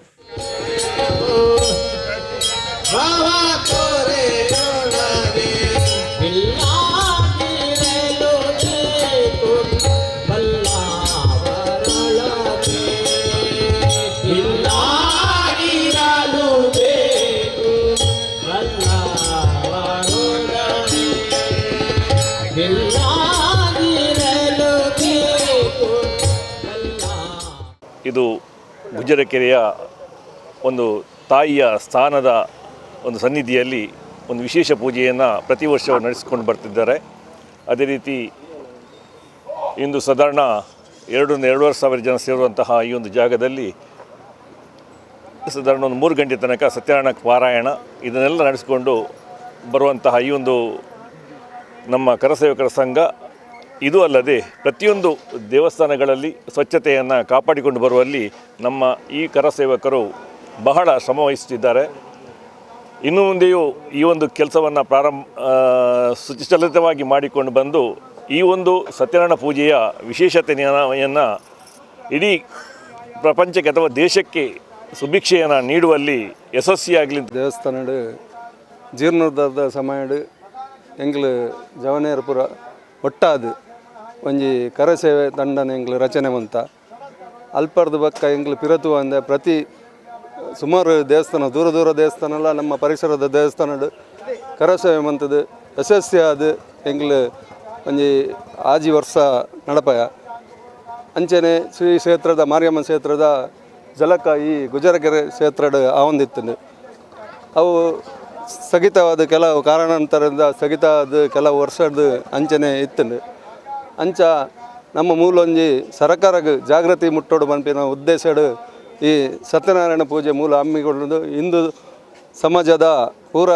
ಇದು ಗುಜ್ಜರಕೆರೆಯ ಒಂದು ತಾಯಿಯ ಸ್ಥಾನದ ಒಂದು ಸನ್ನಿಧಿಯಲ್ಲಿ ಒಂದು ವಿಶೇಷ ಪೂಜೆಯನ್ನು ಪ್ರತಿ ವರ್ಷವೂ ನಡೆಸಿಕೊಂಡು ಬರ್ತಿದ್ದಾರೆ. ಅದೇ ರೀತಿ ಇಂದು ಸಾಧಾರಣ 2,500 ಜನ ಸೇರುವಂತಹ ಈ ಒಂದು ಜಾಗದಲ್ಲಿ ಸಾಧಾರಣ ಒಂದು 3 ಗಂಟೆ ತನಕ ಸತ್ಯನಾರಾಯಣ ಪಾರಾಯಣ ಇದನ್ನೆಲ್ಲ ನಡೆಸಿಕೊಂಡು ಬರುವಂತಹ ಈ ಒಂದು ನಮ್ಮ ಕರಸೇವಕರ ಸಂಘ. ಇದು ಅಲ್ಲದೆ ಪ್ರತಿಯೊಂದು ದೇವಸ್ಥಾನಗಳಲ್ಲಿ ಸ್ವಚ್ಛತೆಯನ್ನು ಕಾಪಾಡಿಕೊಂಡು ಬರುವಲ್ಲಿ ನಮ್ಮ ಈ ಕರಸೇವಕರು ಬಹಳ ಶ್ರಮವಹಿಸುತ್ತಿದ್ದಾರೆ. ಇನ್ನು ಮುಂದೆಯೂ ಈ ಒಂದು ಕೆಲಸವನ್ನು ಸುಚಲಿತವಾಗಿ ಮಾಡಿಕೊಂಡು ಬಂದು ಈ ಒಂದು ಸತ್ಯನಾರಾಯಣ ಪೂಜೆಯ ವಿಶೇಷತೆಯನ್ನು ಇಡೀ ಪ್ರಪಂಚಕ್ಕೆ ಅಥವಾ ದೇಶಕ್ಕೆ ಸುಭಿಕ್ಷೆಯನ್ನು ನೀಡುವಲ್ಲಿ ಯಶಸ್ವಿಯಾಗಲಿ. ದೇವಸ್ಥಾನಡು ಜೀರ್ಣೋದ್ಧಾರದ ಸಮಯಡು ಎಂಗ್ಲು ಜವನೇರಪುರ ಒಟ್ಟಾದು ಒಂಜಿ ಕರಸೇವೆ ತಂಡನ ಎಂಗ್ಲು ರಚನೆ ಮಂತ ಅಲ್ಪರ್ದು ಬಕ್ಕ ಎಂಗ್ಲು ಪಿರತು ಅಂದೆ ಪ್ರತಿ ಸುಮಾರು ದೇವಸ್ಥಾನ ದೂರ ದೂರ ದೇವಸ್ಥಾನ ನಮ್ಮ ಪರಿಸರದ ದೇವಸ್ಥಾನಡು ಕರಸೇವೆ ಮಂತದ್ದು ಯಶಸ್ವಿಯಾದ ಎಂಗ್ಲು ಒಂಜಿ ಆಜಿ ವರ್ಷ ನಡಪಯ. ಅಂಚನೆ ಶ್ರೀ ಕ್ಷೇತ್ರದ ಮಾರಿಯಮ್ಮ ಕ್ಷೇತ್ರದ ಜಲಕ ಈ ಗುಜರಕೆರೆ ಕ್ಷೇತ್ರಡು ಆವೊಂದಿತ್ತು. ಅವು ಸ್ಥಗಿತವಾದ ಕೆಲವು ಕಾರಣಾಂತರದಿಂದ ಸ್ಥಗಿತವಾದ ಕೆಲವು ವರ್ಷದ ಅಂಚನೆ ಇತ್ತು. ಅಂಚ ನಮ್ಮ ಮೂಲೊಂಜಿ ಸರಕಾರಕ್ಕೆ ಜಾಗೃತಿ ಮುಟ್ಟೋಡು ಪನ್ಪಿನ ಉದ್ದೇಶಡು ಈ ಸತ್ಯನಾರಾಯಣ ಪೂಜೆ ಮೂಲ ಹಮ್ಮಿಕೊಳ್ಳೋದು ಹಿಂದೂ ಸಮಾಜದ ಪೂರ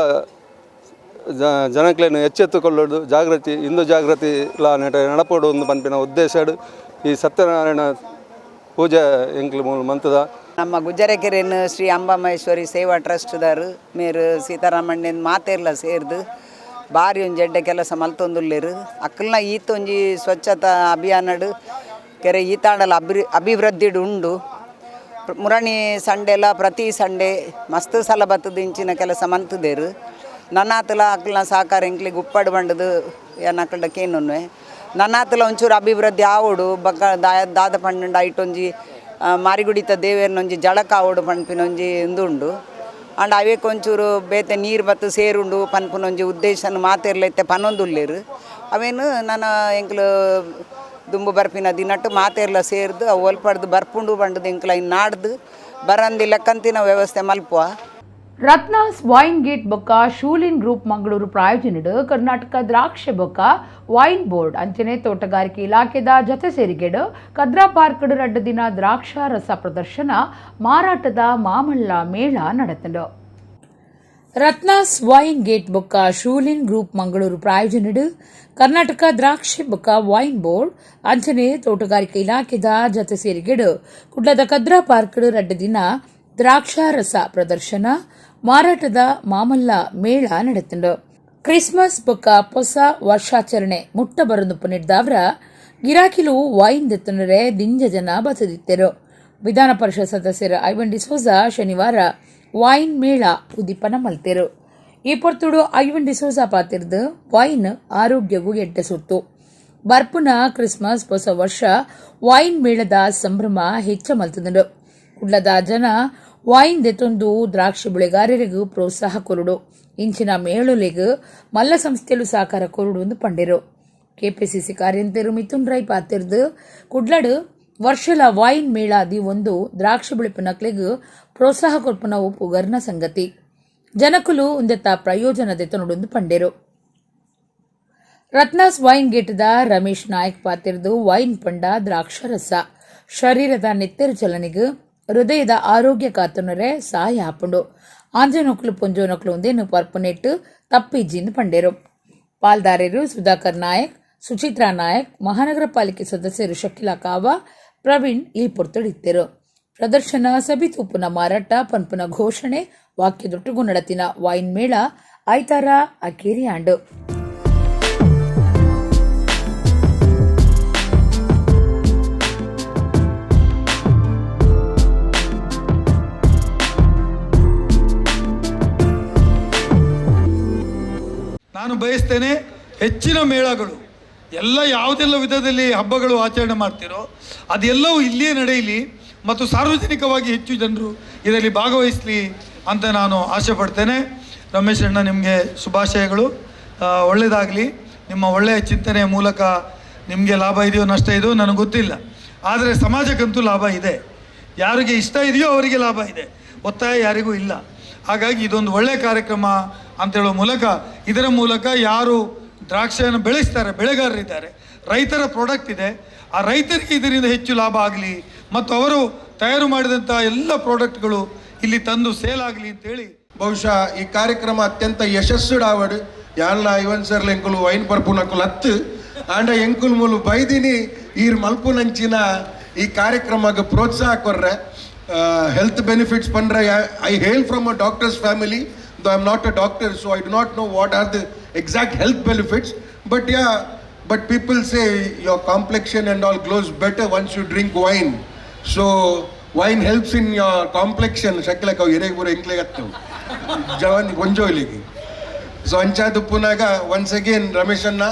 ಜನಕ್ಲೇನು ಎಚ್ಚೆತ್ತುಕೊಳ್ಳೋದು ಜಾಗೃತಿ ಹಿಂದೂ ಜಾಗೃತಿ ಲಾ ನಡಪೋಡು ಒಂದು ಪನ್ಪಿನ ಉದ್ದೇಶಡು ಈ ಸತ್ಯನಾರಾಯಣ ಪೂಜೆ ಎಂಕ್ಲು ಮೂಲ ಮಂತದ. ನಮ್ಮ ಗುಜ್ಜರಕೆರೆಯನ್ನು ಶ್ರೀ ಅಂಬಾಮಹೇಶ್ವರಿ ಸೇವಾ ಟ್ರಸ್ಟ್ದಾರು ಮೇರು ಸೀತಾರಾಮಣ್ಣನ ಮಾತೆರ್ಲ ಸೇರ್ದು ಭಾರಿ ಒಂಜಿ ಎಡ್ಡೆ ಕೆಲಸ ಮಲ್ತೊಂದುಲ್ಲೇರು. ಅಕ್ಕಲ್ನ ಈತೊಂಜಿ ಸ್ವಚ್ಛತಾ ಅಭಿಯಾನಡು ಕೆರೆ ಈತಾಂಡಲ ಅಭಿವೃದ್ಧಿಡು ಉಂಡು. ಮುರಣಿ ಸಂಡೆಲ ಪ್ರತಿ ಸಂಡೆ ಮಸ್ತ್ ಸಲ ಬತ್ತದ ಇಂಚಿನ ಕೆಲಸ ಮಂತದೇರು. ನನ್ನಾತಲ ಅಕ್ಕಲ್ನ ಸಹಕಾರ ಎಂಕ್ಲಿಗೆ ಉಪ್ಪಾಡು ಬಂಡದು ಏನಕ್ಕಲ್ಡ ಕೇನುನ್ವೆ ನನ್ನಾತಲ ಒಂಚೂರು ಅಭಿವೃದ್ಧಿ ಆವೋಡು ಬಕ್ಕ ದಾದ ಪಂಡ ಐಟೊಂಜಿ ಮಾರಿಗುಡಿತ ದೇವೇರ್ನೊಂಜಿ ಜಳಕ ಆವೋಡು ಪನ್ಪಿನೊಂಜಿ ಉಂಡು. ಅಂಡ್ ಅವೇಕ್ ಒಂಚೂರು ಬೇತೆ ನೀರು ಬತ್ತು ಸೇರುಂಡು ಪನ್ಪುನೊಂಜಿ ಉದ್ದೇಶನ ಮಾತೆರ್ಲೈತೆ ಪನೊಂದುಲ್ಲೇರು. ಅವೇನು ನನ್ನ ಎಂಕ್ಲು ದುಂಬು ಬರ್ಪಿನ ದಿನಟ್ಟು ಮಾತೆರ್ಲ ಸೇರ್ದು ಅವು ಒಲ್ಪಡ್ದು ಬರ್ಪುಂಡು ಬಂಡದು ಎಂಕ್ಲ ಇನ್ನು ನಾಡ್ದು ಬರಂದಿ ಲೆಕ್ಕಂತಿನ ವ್ಯವಸ್ಥೆ ಮಲ್ಪುವ. ರತ್ನಾಸ್ ವೈನ್ ಗೇಟ್ ಬೊಕ್ಕ ಶೂಲಿನ್ ಗ್ರೂಪ್ ಮಂಗಳೂರು ಪ್ರಾಯೋಜನೆಡು ಕರ್ನಾಟಕ ದ್ರಾಕ್ಷಿ ಬೊಕ್ಕ ವೈನ್ ಬೋರ್ಡ್ ಅಂಚನೆ ತೋಟಗಾರಿಕೆ ಇಲಾಖೆದ ಜೊತೆ ಸೇರಿಗೆಡು ಕದ್ರಾ ಪಾರ್ಕ್ 2 ದಿನ ದ್ರಾಕ್ಷಾ ರಸ ಪ್ರದರ್ಶನ ಮಾರಾಟದ ಮಾಮಲ್ಲ ಮೇಳ ನಡೆತಂಡು. ರತ್ನಾಸ್ ವೈನ್ ಗೇಟ್ ಬೊಕ್ಕ ಶೂಲಿನ್ ಗ್ರೂಪ್ ಮಂಗಳೂರು ಪ್ರಾಯೋಜನೆಡು ಕರ್ನಾಟಕ ದ್ರಾಕ್ಷಿ ಬೊಕ್ಕ ವೈನ್ ಬೋರ್ಡ್ ಅಂಚನೆ ತೋಟಗಾರಿಕೆ ಇಲಾಖೆದ ಜೊತೆ ಸೇರಿಗೆಡು ಕುಡ್ಲದ ಕದ್ರಾ ಪಾರ್ಕ್ 2 ದಿನ ದ್ರಾಕ್ಷಾರಸ ಪ್ರದರ್ಶನ ಮಾರಾಟದ ಮಾಮಲ್ಲ ಮೇಳ ನಡೆತಂಡು. ಕ್ರಿಸ್ಮಸ್ ಬೊಕ್ಕ ಹೊಸ ವರ್ಷಾಚರಣೆ ಮುಟ್ಟ ಬರೊಂದು ಪುನಿಡ್ದಾವ್ರ ಗಿರಾಕಿಲು ವೈನ್ ದೆತ್ತನರೆ ದಿಂಜ ಜನ ಬಸದಿತ್ತೆರು. ವಿಧಾನ ಪರಿಷತ್ ಸದಸ್ಯರ ಐವನ್ ಡಿಸೋಜಾ ಶನಿವಾರ ವೈನ್ ಮೇಳ ಉದ್ದೀಪನ ಮಲ್ತೆರು. ಈ ಪೊರ್ತುಡು ಐವನ್ ಡಿಸೋಜಾ ಪಾತಿರ್ದು ವೈನ್ ಆರೋಗ್ಯಗೂ ಎಡ್ಡೆ ಸುತ್ತು. ಬರ್ಪುನ ಕ್ರಿಸ್ಮಸ್ ಹೊಸ ವರ್ಷ ವೈನ್ ಮೇಳದ ಸಂಭ್ರಮ ಹೆಚ್ಚ ಮಲ್ತದಂಡು. ಕುಡ್ಲದ ಜನ ವೈನ್ ದೆತ್ತೊಂದು ದ್ರಾಕ್ಷಿ ಬೆಳೆಗಾರರಿಗೂ ಪ್ರೋತ್ಸಾಹ ಕೊರುಡು ಇಂಚಿನ ಮೇಳುಲೆಗ್ ಮಲ್ಲ ಸಂಸ್ಥೆಲು ಸಹಕಾರ ಕೊರುಡು ಎಂದು ಪಂಡಿರು. ಕೆಪಿಸಿಸಿ ಕಾರ್ಯಂತೆರು ಮಿಥುನ್ ರೈ ಪಾತಿರ್ದು ಕುಡ್ಲಡು ವರ್ಷಲ ವೈನ್ ಮೇಳ the ಒಂದು ದ್ರಾಕ್ಷಿ ಬೆಳೆಪುನಕ್ಲೆಗ್ ಪ್ರೋತ್ಸಾಹ ಕೊರ್ಪುನ ಪುಗರ್ನ ಸಂಗತಿ. ಜನಕುಲು ಉಂದೆತ್ತ ಪ್ರಯೋಜನ ದೆತ್ತೊನುಡು ಪಂಡೆರು. ರತ್ನಾಸ್ ವೈನ್ ಗೇಟ್ದ ರಮೇಶ್ ನಾಯಕ್ ಪಾತಿರ್ದು ವೈನ್ ಪಂಡ ದ್ರಾಕ್ಷರಸ ಶರೀರದ ನೆತ್ತೆರು ಚಲನೆಗ್ ಹೃದಯದ ಆರೋಗ್ಯ ಕಾತುನರೆ ಸಹಾಯ ಆಪುಂಡು. ಆಂಜನೊಕ್ಲು ಪೊಂಜೋನೊಕ್ಲು ಒಂದೇನು ಪರ್ಪುನೆಟ್ಟು ತಪ್ಪಿಜ್ಜಿಂದು ಪಂಡೇರು. ಪಾಲ್ದಾರರು ಸುಧಾಕರ್ ನಾಯಕ್, ಸುಚಿತ್ರಾ ನಾಯಕ್, ಮಹಾನಗರ ಪಾಲಿಕೆ ಸದಸ್ಯರು ಶಕಿಲಾ ಕಾವಾ, ಪ್ರವೀಣ್ ಈ ಪೊರ್ತುಡಿತ್ತೆರು. ಪ್ರದರ್ಶನ ಸಬಿತೂಪುನ ಮಾರಾಟ ಪನ್ಪುನ ಘೋಷಣೆ ವಾಕ್ಯದೊಟ್ಟುಗು ನಡತಿನ ವೈನ್ ಮೇಳ ಐತಾರ ಅಕೇರಿ ಆಂಡು. ಬಯಸ್ತೇನೆ ಹೆಚ್ಚಿನ ಮೇಳಗಳು ಎಲ್ಲ ಯಾವುದೆಲ್ಲ ವಿಧದಲ್ಲಿ ಹಬ್ಬಗಳು ಆಚರಣೆ ಮಾಡ್ತಿರೋ ಅದೆಲ್ಲವೂ ಇಲ್ಲಿಯೇ ನಡೆಯಲಿ ಮತ್ತು ಸಾರ್ವಜನಿಕವಾಗಿ ಹೆಚ್ಚು ಜನರು ಇದರಲ್ಲಿ ಭಾಗವಹಿಸಲಿ ಅಂತ ನಾನು ಆಸೆ ಪಡ್ತೇನೆ. ರಮೇಶ್ ಅಣ್ಣ, ನಿಮಗೆ ಶುಭಾಶಯಗಳು. ಒಳ್ಳೆಯದಾಗಲಿ. ನಿಮ್ಮ ಒಳ್ಳೆಯ ಚಿಂತನೆಯ ಮೂಲಕ ನಿಮಗೆ ಲಾಭ ಇದೆಯೋ ನಷ್ಟ ಇದೆಯೋ ನನಗೆ ಗೊತ್ತಿಲ್ಲ, ಆದರೆ ಸಮಾಜಕ್ಕಂತೂ ಲಾಭ ಇದೆ. ಯಾರಿಗೆ ಇಷ್ಟ ಇದೆಯೋ ಅವರಿಗೆ ಲಾಭ ಇದೆ, ಒತ್ತಾಯ ಯಾರಿಗೂ ಇಲ್ಲ. ಹಾಗಾಗಿ ಇದೊಂದು ಒಳ್ಳೆಯ ಕಾರ್ಯಕ್ರಮ ಅಂತೇಳೋ ಮೂಲಕ, ಇದರ ಮೂಲಕ ಯಾರು ದ್ರಾಕ್ಷಿಯನ್ನು ಬೆಳೆಸ್ತಾರೆ, ಬೆಳೆಗಾರರಿದ್ದಾರೆ, ರೈತರ ಪ್ರಾಡಕ್ಟ್ ಇದೆ, ಆ ರೈತರಿಗೆ ಇದರಿಂದ ಹೆಚ್ಚು ಲಾಭ ಆಗಲಿ ಮತ್ತು ಅವರು ತಯಾರು ಮಾಡಿದಂಥ ಎಲ್ಲ ಪ್ರಾಡಕ್ಟ್ಗಳು ಇಲ್ಲಿ ತಂದು ಸೇಲ್ ಆಗಲಿ ಅಂತೇಳಿ. ಬಹುಶಃ ಈ ಕಾರ್ಯಕ್ರಮ ಅತ್ಯಂತ ಯಶಸ್ಸುಡಾವಡು. ಯಾನ್ಲ ಐವನ್ ಸರ್ಲ ಎಂಕುಲು ವೈನ್ ಪರ್ಪುನಕುಲು ಹತ್ತು ಆಂಡ ಎಂಕುಲು ಮೂಲು ಬೈದಿನಿ ಈರ್ ಮಲ್ಪುನಂಚಿನ ಈ ಕಾರ್ಯಕ್ರಮಕ್ಕೆ ಪ್ರೋತ್ಸಾಹ ಕೊರ್ರೆ. ಹೆಲ್ತ್ ಬೆನಿಫಿಟ್ಸ್ ಪಂಡ್ರೆ I hail from a doctor's family, though I am not a doctor, so I do not know what are the exact health benefits, but yeah, but people say your complexion and all glows better once you drink wine. So wine helps in your complexion. ಶಕ್ಲಕ ಹಿರೇಗೆ ಬರೋ ಎಂಕ್ಲೆಗತ್ತು ಜವಾನ್ ಗೊಂಜೋಲಿಗೆ. ಸೊ ಅಂಚಾದುಪ್ಪುನಾಗ ಒನ್ಸ್ ಅಗೇನ್ ರಮೇಶನ್ನ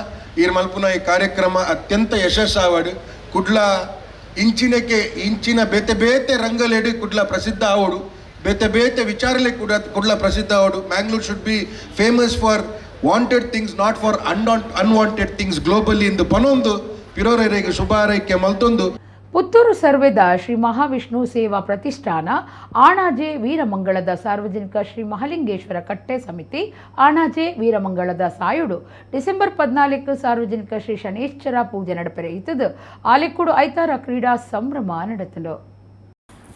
ಈರ್ ಮಲ್ಪುನ ಈ ಕಾರ್ಯಕ್ರಮ ಅತ್ಯಂತ ಯಶಸ್ಸಾವಡು. ಕುಡ್ಲ ಇಂಚಿನಕ್ಕೆ ಇಂಚಿನ ಬೇತೆ ಬೇತೆ ರಂಗಲೇಡು ಕುಡ್ಲ ಪ್ರಸಿದ್ಧ ಆವಡು, ಬೇತೆ ಬೇತೆ ವಿಚಾರಲೆ ಕೂಡ ಕುಡ್ಲ ಪ್ರಸಿದ್ಧ ಆವಡು. Mangalore should be famous for wanted things, not for unwanted things globally ಇಂದು ಪನೊಂದು ಪಿರೋರೆಗೆ ಶುಭ ಹಾರೈಕೆ ಮಲ್ತೊಂದು. ಪುತ್ತೂರು ಸರ್ವೆದ ಶ್ರೀ ಮಹಾವಿಷ್ಣು ಸೇವಾ ಪ್ರತಿಷ್ಠಾನ ಆಣಾಜೆ ವೀರಮಂಗಳದ ಸಾರ್ವಜನಿಕ ಶ್ರೀ ಮಹಾಲಿಂಗೇಶ್ವರ ಕಟ್ಟೆ ಸಮಿತಿ ಆಣಾಜೆ ವೀರಮಂಗಳದ ಸಾಯುಡು ಡಿಸೆಂಬರ್ 14 ಸಾರ್ವಜನಿಕ ಶ್ರೀ ಶನೇಶ್ವರ ಪೂಜೆ ನಡಪೆರೆ ಇತ್ತದು. ಆಲೆಕ್ಕೂಡು ಐತಾರ ಕ್ರೀಡಾ ಸಂಭ್ರಮ ನಡೆತಲು.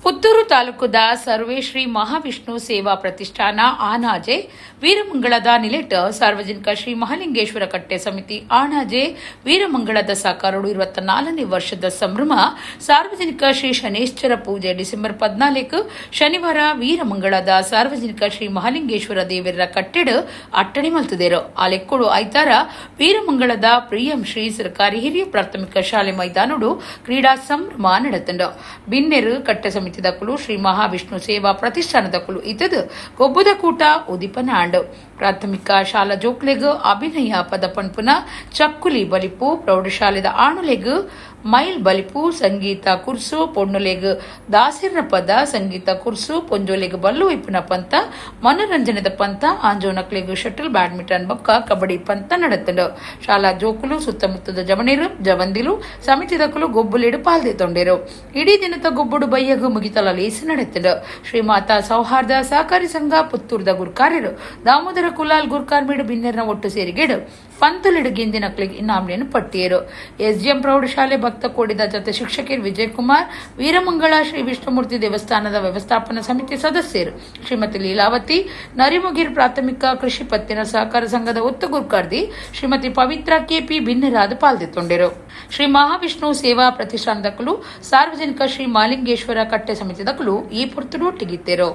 ಪುತ್ತೂರು ತಾಲೂಕುದ ಸರ್ವೇ ಶ್ರೀ ಮಹಾವಿಷ್ಣು ಸೇವಾ ಪ್ರತಿಷ್ಠಾನ ಆನಾಜೆ ವೀರಮಂಗಳದ ನಿಲೆಟ ಸಾರ್ವಜನಿಕ ಶ್ರೀ ಮಹಾಲಿಂಗೇಶ್ವರ ಕಟ್ಟೆ ಸಮಿತಿ ಆಣಾಜೆ ವೀರಮಂಗಳದ ಸಾಕಾರಡು 24ನೇ ವರ್ಷದ ಸಂಭ್ರಮ ಸಾರ್ವಜನಿಕ ಶ್ರೀ ಶನೇಶ್ವರ ಪೂಜೆ ಡಿಸೆಂಬರ್ 14 ಶನಿವಾರ ವೀರಮಂಗಳದ ಸಾರ್ವಜನಿಕ ಶ್ರೀ ಮಹಾಲಿಂಗೇಶ್ವರ ದೇವರ ಕಟ್ಟೆಡ ಅಟ್ಟಣೆ ಮಲ್ತದೇರು. ಆಲೆಕ್ಕೋಡು ಐತಾರ ವೀರಮಂಗಳದ ಪ್ರಿಯಂ ಶ್ರೀ ಸರ್ಕಾರಿ ಹಿರಿಯ ಪ್ರಾಥಮಿಕ ಶಾಲೆ ಮೈದಾನಡು ಕ್ರೀಡಾ ಸಂಭ್ರಮ ನಡೆತಂಡು. ಬಿನ್ನೆರು ಕಟ್ಟೆ ಸಮಿತಿ ದಕ್ಕಲು ಶ್ರೀ ಮಹಾವಿಷ್ಣು ಸೇವಾ ಪ್ರತಿಷ್ಠಾನದ ಕುಲು ಇತದು ಗೊಬ್ಬದ ಕೂಟ ಉದಿಪನ ಆಂಡು. ಪ್ರಾಥಮಿಕ ಶಾಲಾ ಜೋಕ್ಲೆಗ್ ಅಭಿನಯ ಪದ ಪನ್ಪುನ ಚಕ್ಕುಲಿ ಬಲಿಪು, ಪ್ರೌಢಶಾಲೆದ ಆಣುಲೆಗ್ ಮೈಲ್ ಬಲಿಪು, ಸಂಗೀತ ಕುರ್ಸು, ಪೊಣ್ಣುಲೆಗ್ ದಾಸಿರ್ನ ಪದ, ಸಂಗೀತ ಕುರ್ಸು, ಪೊಂಜೋಲೆಗ್ ಬಲ್ಲು ಇಪ್ಪುನ ಪಂತ, ಮನೋರಂಜನೆದ ಪಂತ, ಆಂಜೋನಕ್ಲೆಗ್ ಶಟಲ್ ಬ್ಯಾಡ್ಮಿಂಟನ್ ಬೊಕ್ಕ ಕಬಡ್ಡಿ ಪಂತ ನಡೆತಂಡು. ಶಾಲಾ ಜೋಕುಲು ಸುತ್ತಮುತ್ತದ ಜವನಿರು ಜವಂದಿಲು ಸಮಿತಿದಕುಲು ಗೊಬ್ಬುಲಿಡು ಪಾಲ್ದೆ ತೊಂಡಿರು. ಇಡೀ ದಿನದ ಗೊಬ್ಬುಡು ಬಯ್ಯಗು ಮುಗಿತಲ ಲೇಸು ನಡೆತಂಡು. ಶ್ರೀಮಾತಾ ಸೌಹಾರ್ದ ಸಹಕಾರಿ ಸಂಘ ಪುತ್ತೂರ್ದ ಗುರ್ಕಾರ್ಯರು ದಾಮೋದರ ಕುಲಾಲ್ ಗುರ್ಕಾರ್ ಮೇಡು ಬಿನ್ನೆರ್ನ ಒಟ್ಟು ಸೇರಿಗೆಡು ಪಂತುಲಿಡು ಗೆಂದಿನಕ್ಲಿಗೆ ಇನಾಮ್ಲೆಯನ್ನು ಪಟ್ಟಿಯರು. ಎಸ್ಡಿಎಂ ಪ್ರೌಢಶಾಲೆ ಭಕ್ತ ಕೋಡಿದ ಜೊತೆ ಶಿಕ್ಷಕರು ವಿಜಯಕುಮಾರ್, ವೀರಮಂಗಳ ಶ್ರೀ ವಿಷ್ಣುಮೂರ್ತಿ ದೇವಸ್ಥಾನದ ವ್ಯವಸ್ಥಾಪನಾ ಸಮಿತಿ ಸದಸ್ಯರು ಶ್ರೀಮತಿ ಲೀಲಾವತಿ, ನರಿಮುಗಿರ್ ಪ್ರಾಥಮಿಕ ಕೃಷಿ ಪತ್ತಿನ ಸಹಕಾರ ಸಂಘದ ಒತ್ತು ಗುರ್ಕಾರ್ದಿ ಶ್ರೀಮತಿ ಪವಿತ್ರ ಕೆಪಿ ಭಿನ್ನರಾದ ಪಾಲ್ದೆತ್ತೊಂಡಿರು. ಶ್ರೀ ಮಹಾವಿಷ್ಣು ಸೇವಾ ಪ್ರತಿಷ್ಠಾನದಕ್ಕಲು ಸಾರ್ವಜನಿಕ ಶ್ರೀ ಮಾಲಿಂಗೇಶ್ವರ ಕಟ್ಟೆ ಸಮಿತಿದಕ್ಕಲು ಈ ಪುರ್ತುಡು ಒಟ್ಟಿಗಿತ್ತೇರು.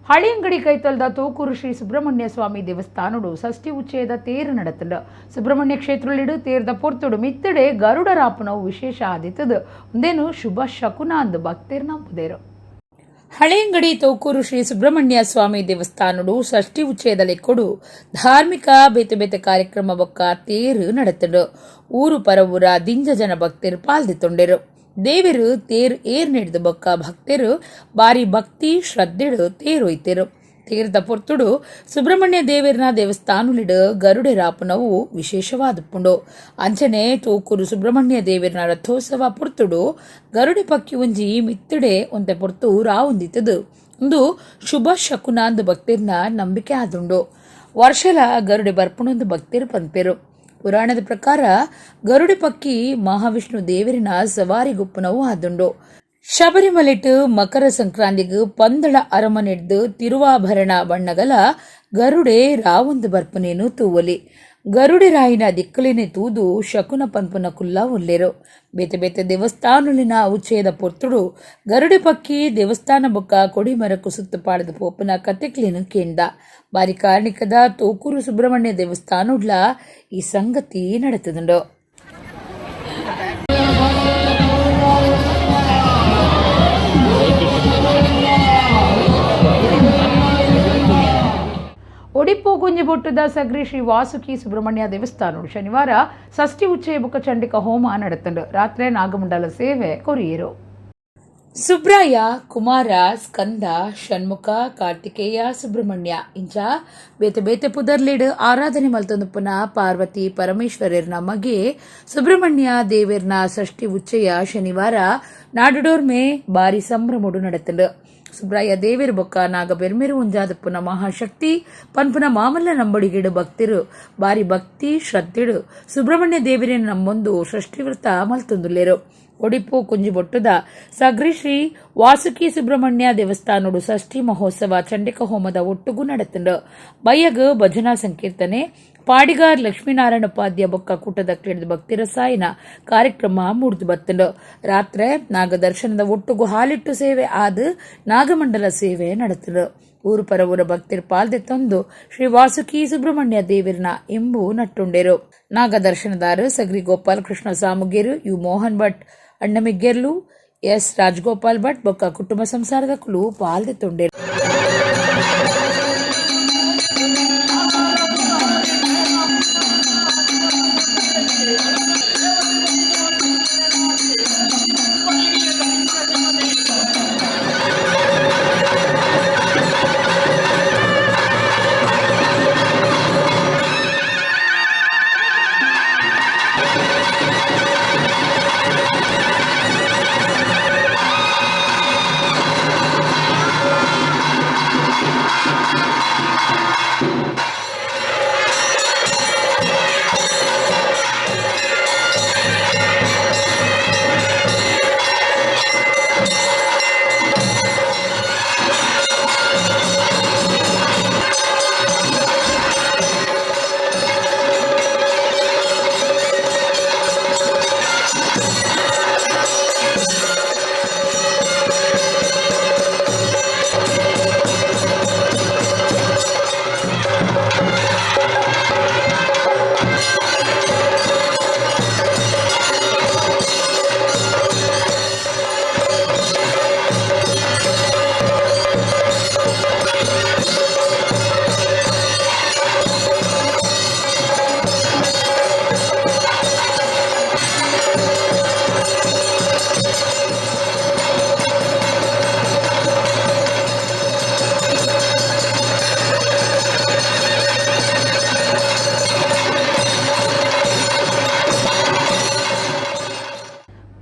Haleyangadi ಕೈತಲ್ದ ತೋಕೂರು ಶ್ರೀ ಸುಬ್ರಹ್ಮಣ್ಯ ಸ್ವಾಮಿ ದೇವಸ್ಥಾನಡು ಷಷ್ಠಿ ಉಚ್ಚಯದ ತೇರು ನಡತುಂಡು. ಸುಬ್ರಹ್ಮಣ್ಯ ಕ್ಷೇತ್ರಲಿಡು ತೇರ್ದ ಪೊರ್ತುಡು ಮಿತ್ತಡೆ ಗರುಡರಾಪನವು ವಿಶೇಷ ಆದಿತ್ತದು. ಉಂದೇನು ಶುಭ ಶಕುನ ಅಂದು ಭಕ್ತೇರ್ ನಂಬುದೇರು. ಹಳೆಯಂಗಡಿ ತೋಕೂರು ಶ್ರೀ ಸುಬ್ರಹ್ಮಣ್ಯ ಸ್ವಾಮಿ ದೇವಸ್ಥಾನಡು ಷಷ್ಠಿ ಉಚ್ಚಯದ ಲೆಕ್ಕೊಡು ಧಾರ್ಮಿಕ ಬೇತೆ ಬೇತೆ ಕಾರ್ಯಕ್ರಮ ಬೊಕ್ಕ ತೇರು ನಡತುಂಡು. ಊರು ಪರವೂರ ದಿಂಜ ಜನ ಭಕ್ತರು ಪಾಲ್ದಿತ್ತೊಂಡೆರು. ದೇವರು ತೇರು ಏರ್ ನಡೆದ ಬೊಕ್ಕ ಭಕ್ತರು ಬಾರಿ ಭಕ್ತಿ ಶ್ರದ್ಧೆಡು ತೇರೊಯ್ತೆರು. ತೇರ್ದ ಪೊರ್ತುಡು ಸುಬ್ರಹ್ಮಣ್ಯ ದೇವರನ ದೇವಸ್ಥಾನಲಿಡು ಗರುಡೆರಾಪನವು ವಿಶೇಷವಾದಪುಂಡು. ಅಂಚನೆ ತೋಕೂರು ಸುಬ್ರಹ್ಮಣ್ಯ ದೇವರನ ರಥೋತ್ಸವ ಪೊರ್ತುಡು ಗರುಡೆ ಪಕ್ಕಿ ಒಂಜಿ ಮಿತ್ತಡೆ ಒಂತೆ ಪೊರ್ತು ರಾವುಂದಿತ್ತದು. ಉಂದು ಶುಭ ಶಕುನಾಂದು ಭಕ್ತರ್ನ ನಂಬಿಕೆ ಆದುಂಡು. ವರ್ಷಲ ಗರುಡೆ ಬರ್ಪುಣೊಂದು ಭಕ್ತರು ಪನ್ಪೆರು. ಪುರಾಣದ ಪ್ರಕಾರ ಗರುಡೆ ಪಕ್ಕಿ ಮಹಾವಿಷ್ಣು ದೇವರಿನ ಸವಾರಿ ಗುಪ್ಪನವು ಆದುಂಡು. ಶಬರಿಮಲೆಟ್ ಮಕರ ಸಂಕ್ರಾಂತಿಗ್ ಪಂದಳ ಅರಮನೆಡ್ದು ತಿರುವಾಭರಣ ಬಣ್ಣಗಲ ಗರುಡೆ ರಾವೊಂದು ಬರ್ಪನೇನು ತೂವಲಿ. ಗರುಡೆ ರಾಯಿನ ದಿಕ್ಕಲಿನೆ ತೂದು ಶಕುನ ಪನ್ಪುನ ಕುಲ್ಲ ಉಲ್ಲೆರು. ಬೇತೆ ಬೇತೆ ದೇವಸ್ಥಾನಲಿನ ಉಚ್ಚಯದ ಪೊರ್ತುಡು ಗರುಡೆ ಪಕ್ಕಿ ದೇವಸ್ಥಾನ ಬೊಕ್ಕ ಕೊಡಿಮರಕ್ಕು ಸುತ್ತು ಪಾಡದ ಪೋಪುನ ಕತೆಕ್ಲಿನ ಕೇಂದ. ಬಾರಿ ಕಾರ್ಣಿಕದ ತೋಕೂರು ಸುಬ್ರಹ್ಮಣ್ಯ ದೇವಸ್ಥಾನಡ್ಲ ಈ ಸಂಗತಿ ನಡೆತದುಂಡು. ಒಡಿಪು ಗುಂಜಿಬೊಟ್ಟದ ಸಗ್ರಿ ಶ್ರೀ ವಾಸುಕಿ ಸುಬ್ರಹ್ಮಣ್ಯ ದೇವಸ್ಥಾನ ಶನಿವಾರ ಷಷ್ಠಿ ಉಚ್ಚಯ ಬೊಕ್ಕ ಚಂಡಿಕ ಹೋಮ ನಡತಂಡು. ರಾತ್ರಿ ನಾಗಮಂಡಲ ಸೇವೆ ಕೊರಿಯರು. ಸುಬ್ರಾಯ, ಕುಮಾರ, ಸ್ಕಂದ, ಷಣ್ಮುಖ, ಕಾರ್ತಿಕೇಯ, ಸುಬ್ರಹ್ಮಣ್ಯ ಇಂಚ ಬೇತೆ ಬೇತೆ ಪುದರ್ಲಿಡ್ ಆರಾಧನೆ ಮಲ್ತೊಂದುಪ್ಪುನ ಪಾರ್ವತಿ ಪರಮೇಶ್ವರರ್ನ ಮಗೆ ಸುಬ್ರಹ್ಮಣ್ಯ ದೇವೆರ್ನ ಷಷ್ಠಿ ಉಚ್ಚಯ ಶನಿವಾರ ನಾಡುಡೋರ್ಮೆ ಬಾರಿ ಸಂಭ್ರಮೊಡು ನಡತಂಡು. ಸುಬ್ರಾಯ ದೇವೆರ್ ಬೊಕ್ಕ ನಾಗ ಬೆರ್ಮೆರು ಒಂಜಾದಪ್ಪುನ ಮಹಾಶಕ್ತಿ ಪನ್ಪುನ ಮಾಮಲ್ಲ ನಂಬಡಿಗಿಡು ಭಕ್ತಿರು ಬಾರಿ ಭಕ್ತಿ ಶ್ರದ್ಧೆಡು ಸುಬ್ರಹ್ಮಣ್ಯ ದೇವರಿನ ನಮ್ಮೊಂದು ಷಷ್ಠಿ ವ್ರತ ಮಲ್ತೊಂದುಲ್ಲೆರು. ಒಡಿಪು ಕುಂಜಿಬೊಟ್ಟುದ ಸಗ್ರಿ ಶ್ರೀ ವಾಸುಕಿ ಸುಬ್ರಹ್ಮಣ್ಯ ದೇವಸ್ಥಾನಡು ಷಷ್ಠಿ ಮಹೋತ್ಸವ ಚಂಡಿಕ ಹೋಮದ ಒಟ್ಟುಗು ನಡತುಂಡು. ಬಯ್ಯಗ್ ಭಜನಾ ಸಂಕೀರ್ತನೆ ಪಾಡಿಗಾರ್ ಲಕ್ಷ್ಮೀನಾರಾಯಣ ಉಪಾಧ್ಯ ಬೊಕ್ಕ ಕೂಟದ ಕ್ರೀಡದ ಭಕ್ತಿ ರಸಾಯನ ಕಾರ್ಯಕ್ರಮ ಮೂಡ್ದು ಬತ್ತುಂಡು. ರಾತ್ರೆ ನಾಗದರ್ಶನದ ಒಟ್ಟುಗು ಹಾಲಿಟ್ಟು ಸೇವೆ ಆದ್ ನಾಗಮಂಡಲ ಸೇವೆ ನಡತುಂಡು. ಊರು ಪರವೂರ ಭಕ್ತಿರ್ ಪಾಲ್ದೆ ತಂದು ಶ್ರೀ ವಾಸುಕಿ ಸುಬ್ರಹ್ಮಣ್ಯ ದೇವಿರ್ನ ಎಂಬು ನಟ್ಟುಂಡೆರು. ನಾಗದರ್ಶನದಾರು ಸಗ್ರಿ ಗೋಪಾಲಕೃಷ್ಣ ಸಾಮುಗೇರು, you Mohan Bhat ಅಣ್ಣಮಿಗ್ಗೆರ್ಲು, ಎಸ್ ರಾಜಗೋಪಾಲ್ ಭಟ್ ಬೊಕ್ಕ ಕುಟುಂಬ ಸಂಸಾರದ ಕುಲು ಪಾಲ್ದೆ ತೊಂಡೆರು.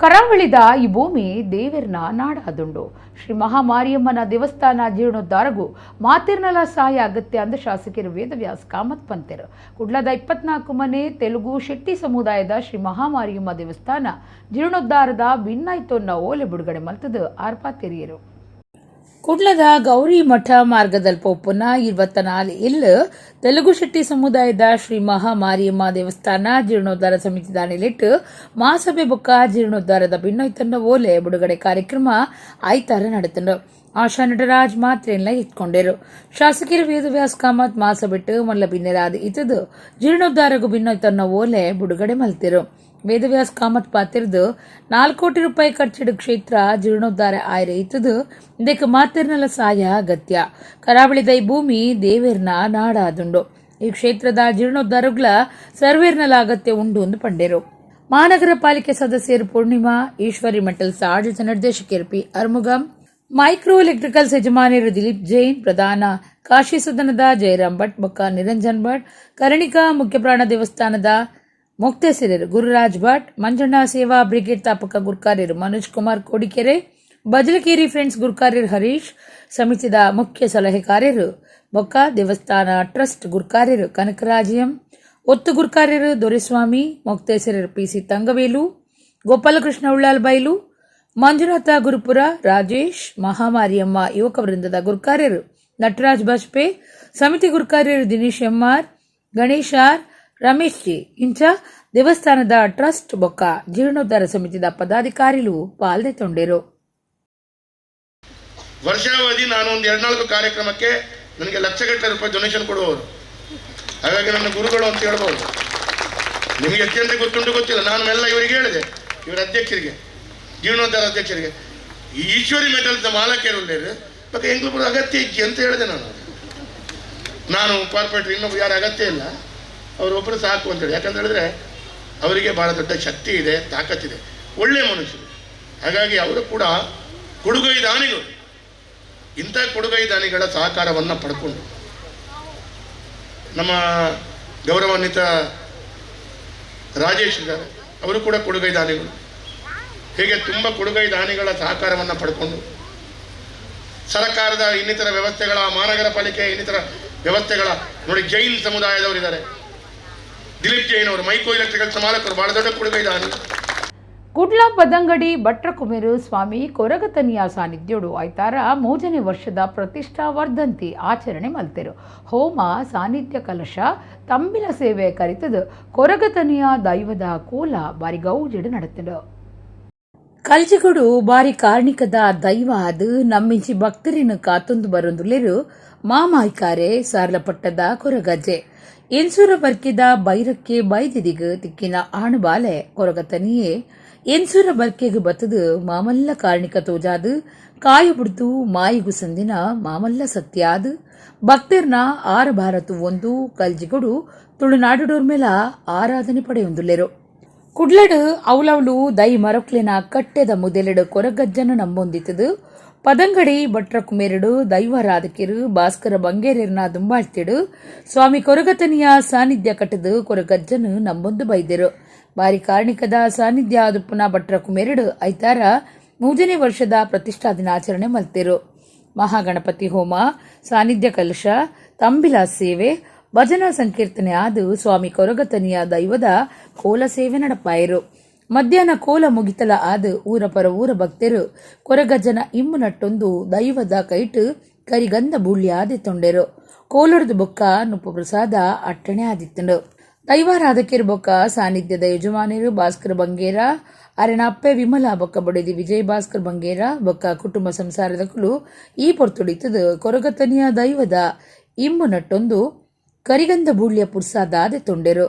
ಕರಾವಳಿದ ಈ ಭೂಮಿ ದೇವರನ ನಾಡಾದುಂಡು. ಶ್ರೀ ಮಹಾಮಾರಿಯಮ್ಮನ ದೇವಸ್ಥಾನ ಜೀರ್ಣೋದ್ಧಾರಗೂ ಮಾತಿರ್ನಲ ಸಹಾಯ ಅಗತ್ಯ ಅಂದ ಶಾಸಕರು ವೇದವ್ಯಾಸ್ ಕಾಮತ್ ಪಂತೆರು. ಕುಡ್ಲದ 24 ಮನೆ ತೆಲುಗು ಶೆಟ್ಟಿ ಸಮುದಾಯದ ಶ್ರೀ ಮಹಾಮಾರಿಯಮ್ಮ ದೇವಸ್ಥಾನ ಜೀರ್ಣೋದ್ಧಾರದ ಭಿನ್ನಾಯ್ತೊನ್ನ ಓಲೆ ಬಿಡುಗಡೆ ಮಲ್ತದು ಆರ್ಪಾತೆರಿಯರು. ಕುಡ್ಲದ ಗೌರಿ ಮಠ ಮಾರ್ಗದಲ್ಪೊಪ್ಪುನ 24 ಇಲ್ಲು ತೆಲುಗು ಶೆಟ್ಟಿ ಸಮುದಾಯದ ಶ್ರೀ ಮಹಾಮಾರಿಯಮ್ಮ ದೇವಸ್ಥಾನ ಜೀರ್ಣೋದ್ಧಾರ ಸಮಿತಿ ದಾನಿಲಿಟ್ಟು ಮಹಾಸಭೆ ಬೊಕ್ಕ ಜೀರ್ಣೋದ್ಧಾರದ ಭಿನ್ನೋಯ್ತನ್ನ ಓಲೆ ಬಿಡುಗಡೆ ಕಾರ್ಯಕ್ರಮ ಆಯ್ತಾರ ನಡೆತಂಡು. ಆಶಾ ನಟರಾಜ್ ಮಾತ್ರೆಲ್ಲ ಇತ್ಕೊಂಡರು. ಶಾಸಕರು ವೇದವ್ಯಾಸ್ ಕಾಮತ್ ಮಾಸ ಬಿಟ್ಟು ಮಲ್ಲ ಬಿನ್ನೆರಾದ ಇತದು ಜೀರ್ಣೋದ್ಧಾರಗೂ ಬಿನ್ನೊ ತನ್ನ ಓಲೆ ಬಿಡುಗಡೆ ಮಲ್ತಿರು. ವೇದವ್ಯಾಸ್ ಕಾಮತ್ ಪಾತಿರ್ದು 4 ಕೋಟಿ ರೂಪಾಯಿ ಖರ್ಚಿಡು ಕ್ಷೇತ್ರ ಜೀರ್ಣೋದ್ಧಾರ ಆಯ್ರೆ ಇತ್ತದು ಇದಕ್ಕೆ ಮಾತಿರ್ನಲ ಸಾಯ ಅಗತ್ಯ. ಕರಾವಳಿದ ಈ ಭೂಮಿ ದೇವೇರ್ನ ನಾಡಾದುಂಡು. ಈ ಕ್ಷೇತ್ರದ ಜೀರ್ಣೋದ್ಧಾರಗಳ ಸರ್ವೇರ್ನಲ ಅಗತ್ಯ ಉಂಡು ಎಂದು ಪಂಡೇರು. ಮಹಾನಗರ ಪಾಲಿಕೆ ಸದಸ್ಯರು ಪೂರ್ಣಿಮಾ, ಈಶ್ವರಿ ಮೆಟಲ್ಸ್ ಆಡಳಿತ ನಿರ್ದೇಶಕರು ಪಿ ಅರ್ಮುಗಂ, ಮೈಕ್ರೋ ಎಲೆಕ್ಟ್ರಿಕಲ್ಸ್ ಯಜಮಾನಿಯರು ದಿಲೀಪ್ ಜೈನ್, ಪ್ರಧಾನ ಕಾಶಿ ಸದನದ ಜಯರಾಮ್ ಭಟ್ ಬೊಕ್ಕ ನಿರಂಜನ್ ಭಟ್, ಕರಣಿಕಾ ಮುಖ್ಯಪ್ರಾಣ ದೇವಸ್ಥಾನದ ಮೊಕ್ತೇಸರರು ಗುರುರಾಜ್ ಭಟ್, ಮಂಜಣ್ಣ ಸೇವಾ ಬ್ರಿಗೇಡ್ ತಾಪಕ ಗುರ್ಕಾರ್ಯರು ಮನೋಜ್ ಕುಮಾರ್ ಕೋಡಿಕೆರೆ, ಬಜಲಕೇರಿ ಫ್ರೆಂಡ್ಸ್ ಗುರ್ಕಾರ್ಯರು ಹರೀಶ್, ಸಮಿತಿದ ಮುಖ್ಯ ಸಲಹೆಗಾರರು ಬೊಕ್ಕ ದೇವಸ್ಥಾನ ಟ್ರಸ್ಟ್ ಗುರ್ಕಾರ್ಯರು ಕನಕರಾಜಯಂ, ಒತ್ತು ಗುರ್ಕಾರ್ಯರು ದೊರೆಸ್ವಾಮಿ, ಮೊಕ್ತೇಸರರು ಪಿಸಿ ತಂಗವೇಲು, ಗೋಪಾಲಕೃಷ್ಣ ಉಳ್ಳಾಲ್ ಬೈಲು, ಮಂಜುನಾಥ ಗುರುಪುರ, ರಾಜೇಶ್, ಮಹಾಮಾರಿಯಮ್ಮ ಯುವಕ ವೃಂದದ ಗುರ್ಕಾರ್ಯರು ನಟರಾಜ್ ಬಾಜ್ಪೆ, ಸಮಿತಿ ಗುರ್ಕಾರ್ಯರು Dinesh M R, Ganesh R, Ramesh G ಇಂಚ ದೇವಸ್ಥಾನದ ಟ್ರಸ್ಟ್ ಬೊಕ್ಕ ಜೀರ್ಣೋದ್ಧಾರ ಸಮಿತಿದ ಪದಾಧಿಕಾರಿಲು ಪಾಲ್ದೆ ತೊಂಡೆರು. ವರ್ಷಾವಧಿ ನಾನು ಒಂದು 2-4 ಕಾರ್ಯಕ್ರಮಕ್ಕೆ ನನಗೆ ಲಕ್ಷಗಟ್ಟಲೆ ರೂಪಾಯಿ ಡೊನೇಷನ್ ಕೊಡುವವರು. ಹಾಗಾಗಿ ನನ್ನ ಗುರುಗಳು ಅಂತ ಹೇಳ್ಬೋದು. ನಿಮಗೆ ಅತ್ಯಂತ ಗೊತ್ತುಂಟು ಗೊತ್ತಿಲ್ಲ, ನಾನು ಎಲ್ಲ ಇವರಿಗೆ ಹೇಳಿದೆ, ಇವರ ಅಧ್ಯಕ್ಷರಿಗೆ, ಜೀರ್ಣೋದ್ಧಾರ ಅಧ್ಯಕ್ಷರಿಗೆ, ಈ ಈಶ್ವರಿ ಮೆಟಲ್ಸ್ ಮಾಲಕರು ಬಗ್ಗೆ ಎಂಗ್ಲೂರು ಅಗತ್ಯ ಇಜ್ಜಿ ಅಂತ ಹೇಳಿದೆ ನಾನು. ನಾನು ಕಾರ್ಪೊರೇಟರ್, ಇನ್ನೊಬ್ರು ಯಾರು ಅಗತ್ಯ ಇಲ್ಲ, ಅವರೊಬ್ಬರು ಸಾಕು ಅಂತೇಳಿ. ಯಾಕಂತ ಹೇಳಿದ್ರೆ ಅವರಿಗೆ ಭಾಳ ದೊಡ್ಡ ಶಕ್ತಿ ಇದೆ, ತಾಕತ್ತಿದೆ, ಒಳ್ಳೆಯ ಮನುಷ್ಯರು. ಹಾಗಾಗಿ ಅವರು ಕೂಡ ಕೊಡುಗೈ ದಾನಿಗಳು. ಇಂಥ ಕೊಡುಗೈ ದಾನಿಗಳ ಸಹಕಾರವನ್ನು ಪಡ್ಕೊಂಡು ನಮ್ಮ ಗೌರವಾನ್ವಿತ ರಾಜೇಶ್ ಇದ್ದಾರೆ, ಅವರು ಕೂಡ ಕೊಡುಗೈ ದಾನಿಗಳು. ಹೀಗೆ ತುಂಬ ಕೊಡುಗೈ ದಾನಿಗಳ ಸಹಕಾರವನ್ನು ಪಡ್ಕೊಂಡು ಸರ್ಕಾರದ ಇನ್ನಿತರ ವ್ಯವಸ್ಥೆಗಳ, ಮಹಾನಗರ ಪಾಲಿಕೆ ಇನ್ನಿತರ ವ್ಯವಸ್ಥೆಗಳ, ನೋಡಿ ಜೈನ್ ಸಮುದಾಯದವರಿದ್ದಾರೆ, ದಿಲೀಪ್ ಜೈನ್ ಅವರು ಮೈಕೋ ಎಲೆಕ್ಟ್ರಿಕಲ್ಸ್ ಮಾಲಕರು, ಬಹಳ ದೊಡ್ಡ ಕೊಡುಗೈ ದಾನಿ. ಕುಡ್ಲ ಪದಂಗಡಿ ಭಟ್ರಕುಮೇರು ಸ್ವಾಮಿ ಕೊರಗತನಿಯ ಸಾನ್ನಿಧ್ಯೋಡು ಆಯ್ತಾರ 3ನೇ ವರ್ಷದ ಪ್ರತಿಷ್ಠಾ ವರ್ಧಂತಿ ಆಚರಣೆ ಮಲ್ತೆರು. ಹೋಮ, ಸಾನ್ನಿಧ್ಯ ಕಲಶ, ತಂಬಿಲ ಸೇವೆ ಕರಿತದು ಕೊರಗತನಿಯ ದೈವದ ಕೋಲ ಬಾರಿ ಗೌಜಿಡು ನಡೆತದು. ಕಲ್ಜಿಗುಡು ಬಾರಿ ಕಾರ್ಣಿಕದ ದೈವ ಅದು ನಮ್ಮಿಂಚಿ ಭಕ್ತರಿನ ಕಾತೊಂದು ಬರೊಂದುಲೇರು ಮಾಮಾಯ್ಕಾರೆ ಸಾರ್ಲಪಟ್ಟದ ಕೊರಗಜ್ಜೆ. ಎನ್ಸೂರ ಬರ್ಕಿದ ಬೈರಕ್ಕೆ ಬೈದಿದಿಗ ತಿಕ್ಕಿನ ಆಣುಬಾಲೆ ಕೊರಗತನಿಯೇ ಎನ್ಸೂರ ಬರ್ಕೆಗೆ ಬತ್ತದು ಮಾಮಲ್ಲ ಕಾರ್ಣಿಕ ತೋಜಾದು ಕಾಯು ಬಿಡ್ತು ಮಾಯಿಗು ಸಂದಿನ ಮಾಮಲ್ಲ ಸತ್ಯಾದು ಭಕ್ತರ್ನ ಆರ ಭಾರತು ಒಂದು ಕಲ್ಜಿಗುಡು ತುಳುನಾಡುಡೋರ್ ಮೇಲ ಆರಾಧನೆ ಪಡೆಯೊಂದುಲ್ಲೆರು. ಕುಡ್ಲಡು ಅವಲವಲು ದೈ ಮರಕ್ಲೆನ ಕಟ್ಟೆದ ಮುದೆಲೆಡು ಕೊರಗಜ್ಜನ ನಂಬೊಂದಿತ್ತದು. ಪದಂಗಡಿ ಭಟ್ರ ಕುಮೇರಡು ದೈವರಾಧಕಿರು ಭಾಸ್ಕರ ಬಂಗೇರರ್ನ ದುಂಬಾಳ್ತಿಡು ಸ್ವಾಮಿ ಕೊರಗತನಿಯ ಸಾನ್ನಿಧ್ಯ ಕಟ್ಟದು ಕೊರಗಜ್ಜನು ನಂಬೊಂದು ಬೈದರು. ಬಾರಿ ಕಾರ್ಣಿಕದ ಸಾನ್ನಿಧ್ಯ ಆದುಪ್ಪುನ ಭಟ್ರ ಕುಮೇರಡು ಐತಾರ 3ನೇ ವರ್ಷದ ಪ್ರತಿಷ್ಠಾ ದಿನಾಚರಣೆ ಮಲ್ತಿರು. ಮಹಾಗಣಪತಿ ಹೋಮ, ಸಾನ್ನಿಧ್ಯ ಕಲಶ, ತಂಬಿಲ ಸೇವೆ, ಭಜನಾ ಸಂಕೀರ್ತನೆ ಆದು ಸ್ವಾಮಿ ಕೊರಗತನಿಯ ದೈವದ ಕೋಲ ಸೇವೆ ನಡಪಾಯರು. ಮಧ್ಯಾಹ್ನ ಕೋಲ ಮುಗಿತಲ ಆದು ಊರ ಪರ ಊರ ಭಕ್ತರು ಕೊರಗಜ್ಜನ ಇಮ್ಮು ನಟ್ಟೊಂದು ದೈವದ ಕೈಟು ಕರಿಗಂಧ ಬೂಳ್ಯಾದೆ ತೊಂಡೆರು. ಕೋಲೊಡ್ದು ಬೊಕ್ಕ ನುಪ್ಪು ಪ್ರಸಾದ ಅಟ್ಟಣೆ ಆದಿತ್ತನು. ದೈವಾರಾಧಕಿರು ಬೊಕ್ಕ ಸಾನ್ನಿಧ್ಯದ ಯಜಮಾನರು ಭಾಸ್ಕರ ಬಂಗೇರ, ಅರೆನಪ್ಪೆ ವಿಮಲಾ ಬೊಕ್ಕ ಬಡಿದಿ ವಿಜಯ ಭಾಸ್ಕರ್ ಬಂಗೇರ ಬೊಕ್ಕ ಕುಟುಂಬ ಸಂಸಾರದ ಕುಲು ಈ ಪೊರ್ತುಡಿತದು ಕೊರಗತನಿಯ ದೈವದ ಇಮ್ಮು ನಟ್ಟೊಂದು ಕರಿಗಂಧ ಬೂಳ್ಯ ಪುರ್ಸಾದಾದೆ ತೊಂಡೆರು.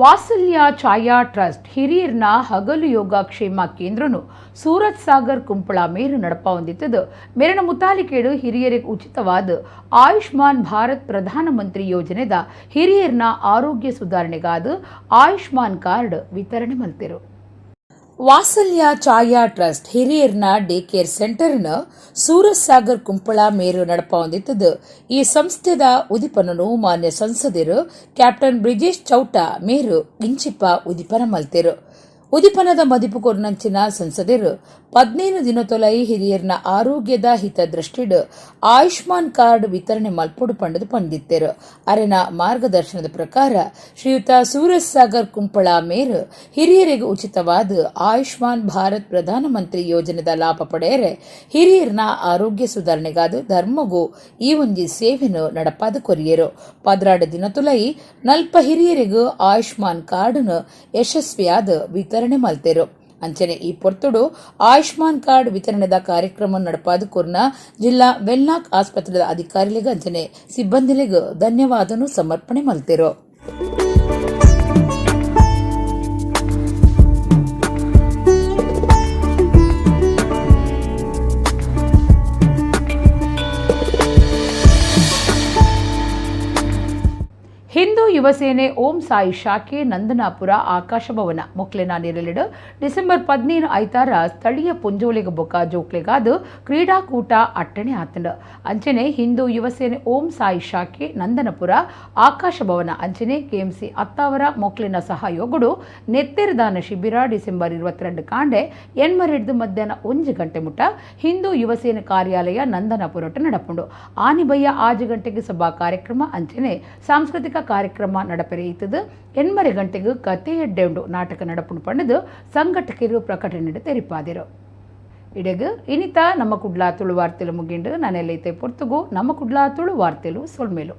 ವಾತ್ಸಲ್ಯ ಛಾಯಾ ಟ್ರಸ್ಟ್ ಹಿರಿಯರ್ನ ಹಗಲು ಯೋಗ ಕ್ಷೇಮ ಕೇಂದ್ರನು ಸೂರಜ್ ಸಾಗರ್ ಕುಂಪಳ ಮೇರು ನಡಪ ಹೊಂದಿತ್ತದು. ಮೇರಿನ ಮುತಾಲಿಕೇಡು ಹಿರಿಯರಿಗೆ ಉಚಿತವಾದ ಆಯುಷ್ಮಾನ್ ಭಾರತ್ ಪ್ರಧಾನಮಂತ್ರಿ ಯೋಜನೆದ ಹಿರಿಯರ್ನ ಆರೋಗ್ಯ ಸುಧಾರಣೆಗಾದ ಆಯುಷ್ಮಾನ್ ಕಾರ್ಡ್ ವಿತರಣೆ ಮಲ್ತೆರು. ವಾತ್ಸಲ್ಯ ಛಾಯಾ ಟ್ರಸ್ಟ್ ಹಿರಿಯರ್ನ ಡೇ ಕೇರ್ ಸೆಂಟರ್ನ ಸೂರಜ್ ಸಾಗರ್ ಕುಂಪಳ ಮೇರು ನಡಪ ಹೊಂದಿತ್ತದು. ಈ ಸಂಸ್ಥೆದ ಉದಿಪನನು ಮಾನ್ಯ ಸಂಸದರು ಕ್ಯಾಪ್ಟನ್ ಬ್ರಿಜೇಶ್ ಚೌಟ ಮೇರು ಇಂಚಿಪ ಉದಿಪನ ಮಲ್ತೆರು. ಉದಿಪನದ ಮದಿಪು ಕೊರ್ನಂಚಿನ ಸಂಸದರು 15 ದಿನತೊಲೈ ಹಿರಿಯರ್ನ ಆರೋಗ್ಯದ ಹಿತದೃಷ್ಟಿಡ್ ಆಯುಷ್ಮಾನ್ ಕಾರ್ಡ್ ವಿತರಣೆ ಮಲ್ಪೊಡು ಪಂಡದು ಪಂದಿತ್ತೆರು. ಅರೆನ ಮಾರ್ಗದರ್ಶನದ ಪ್ರಕಾರ ಶ್ರೀಯುತ ಸೂರಜ್ ಸಾಗರ್ ಕುಂಪಳ ಮೇರು ಹಿರಿಯರಿಗೆ ಉಚಿತವಾದ ಆಯುಷ್ಮಾನ್ ಭಾರತ್ ಪ್ರಧಾನಮಂತ್ರಿ ಯೋಜನೆದ ಲಾಭ ಪಡೆಯರೆ ಹಿರಿಯರ್ನ ಆರೋಗ್ಯ ಸುಧಾರಣೆಗಾದ ಧರ್ಮಗೂ ಈ ಒಂಜಿ ಸೇವೆನು ನಡಪಾದ ಕೊರಿಯರು. 12 ದಿನತುಲೈ ನಲ್ಪ ಹಿರಿಯರಿಗೂ ಆಯುಷ್ಮಾನ್ ಕಾರ್ಡ್ನು ಯಶಸ್ವಿಯಾದ ವಿತರಣೆ ಮಲ್ತೆರು. ಅಂಚನೆ ಈ ಪೊರ್ತುಡು ಆಯುಷ್ಮಾನ್ ಕಾರ್ಡ್ ವಿತರಣೆದ ಕಾರ್ಯಕ್ರಮ ನಡಪಾದ ಕೊರ್ನ ಜಿಲ್ಲಾ ವೆನ್ಲಾಕ್ ಆಸ್ಪತ್ರೆದ ಅಧಿಕಾರಿಗಳಿಗೆ ಅಂಚನೆ ಸಿಬ್ಬಂದಿಲಿಗೂ ಧನ್ಯವಾದನು ಸಮರ್ಪಣೆ ಮಲ್ತೆರು. ಹಿಂದೂ ಯುವಸೇನೆ ಓಂ ಸಾಯಿ ಶಾಖೆ ನಂದನಾಪುರ ಆಕಾಶಭವನ ಮೊಕ್ಲೆನ ನಿರಲಿಡು ಡಿಸೆಂಬರ್ 15 ಐತಾರ ಸ್ಥಳೀಯ ಪುಂಜೋಲಿಗ ಬೊಕ ಜೋಕ್ಲೆಗಾದ ಕ್ರೀಡಾಕೂಟ ಅಟ್ಟಣೆ ಆತಂಡ. ಅಂಚನೆ ಹಿಂದೂ ಯುವಸೇನೆ ಓಂ ಸಾಯಿ ಶಾಖೆ ನಂದನಪುರ ಆಕಾಶಭವನ ಅಂಚನೆ ಕೆಎಂಸಿ ಅತ್ತಾವರ ಮೊಕ್ಲಿನ ಸಹಯೋಗಡು ನೆತ್ತೆರದಾನ ಶಿಬಿರ ಡಿಸೆಂಬರ್ 22 ಕಾಂಡೆ ಎಣ್ಮರೆಡ್ದು ಮಧ್ಯಾಹ್ನ 1 ಗಂಟೆ ಮುಟ್ಟ ಹಿಂದೂ ಯುವಸೇನೆ ಕಾರ್ಯಾಲಯ ನಂದನಪುರಟ ನಡಪುಂಡು. ಆನಿಬಯ್ಯ 6 ಗಂಟೆಗೆ ಸಭಾ ಕಾರ್ಯಕ್ರಮ ಅಂಚನೆ ಸಾಂಸ್ಕೃತಿಕ ಕಾರ್ಯಕ್ರಮ ನಡಪೆರೆಯಿತದು. 8 ಗಂಟೆಗೆ ಕಥೆಯಡ್ಡೆಂಡು ನಾಟಕ ನಡಪುಂಡು ಪಂಡದು ಸಂಘಟಕರು ಪ್ರಕಟಣೆ ತೆರಿಪಾದಿರು. ಇಡೆಗು ಇನಿತ ನಮ್ಮ ಕುಡ್ಲಾ ತುಳು ವಾರ್ತೆಲು ಮುಗಿಂಡು. ನಾನೆಲ್ಲೈತೆ ಪೊರ್ತುಗು ನಮ್ಮ ಕುಡ್ಲಾ ತುಳು ವಾರ್ತೆಲು ಸೊಲ್ಮೇಲು.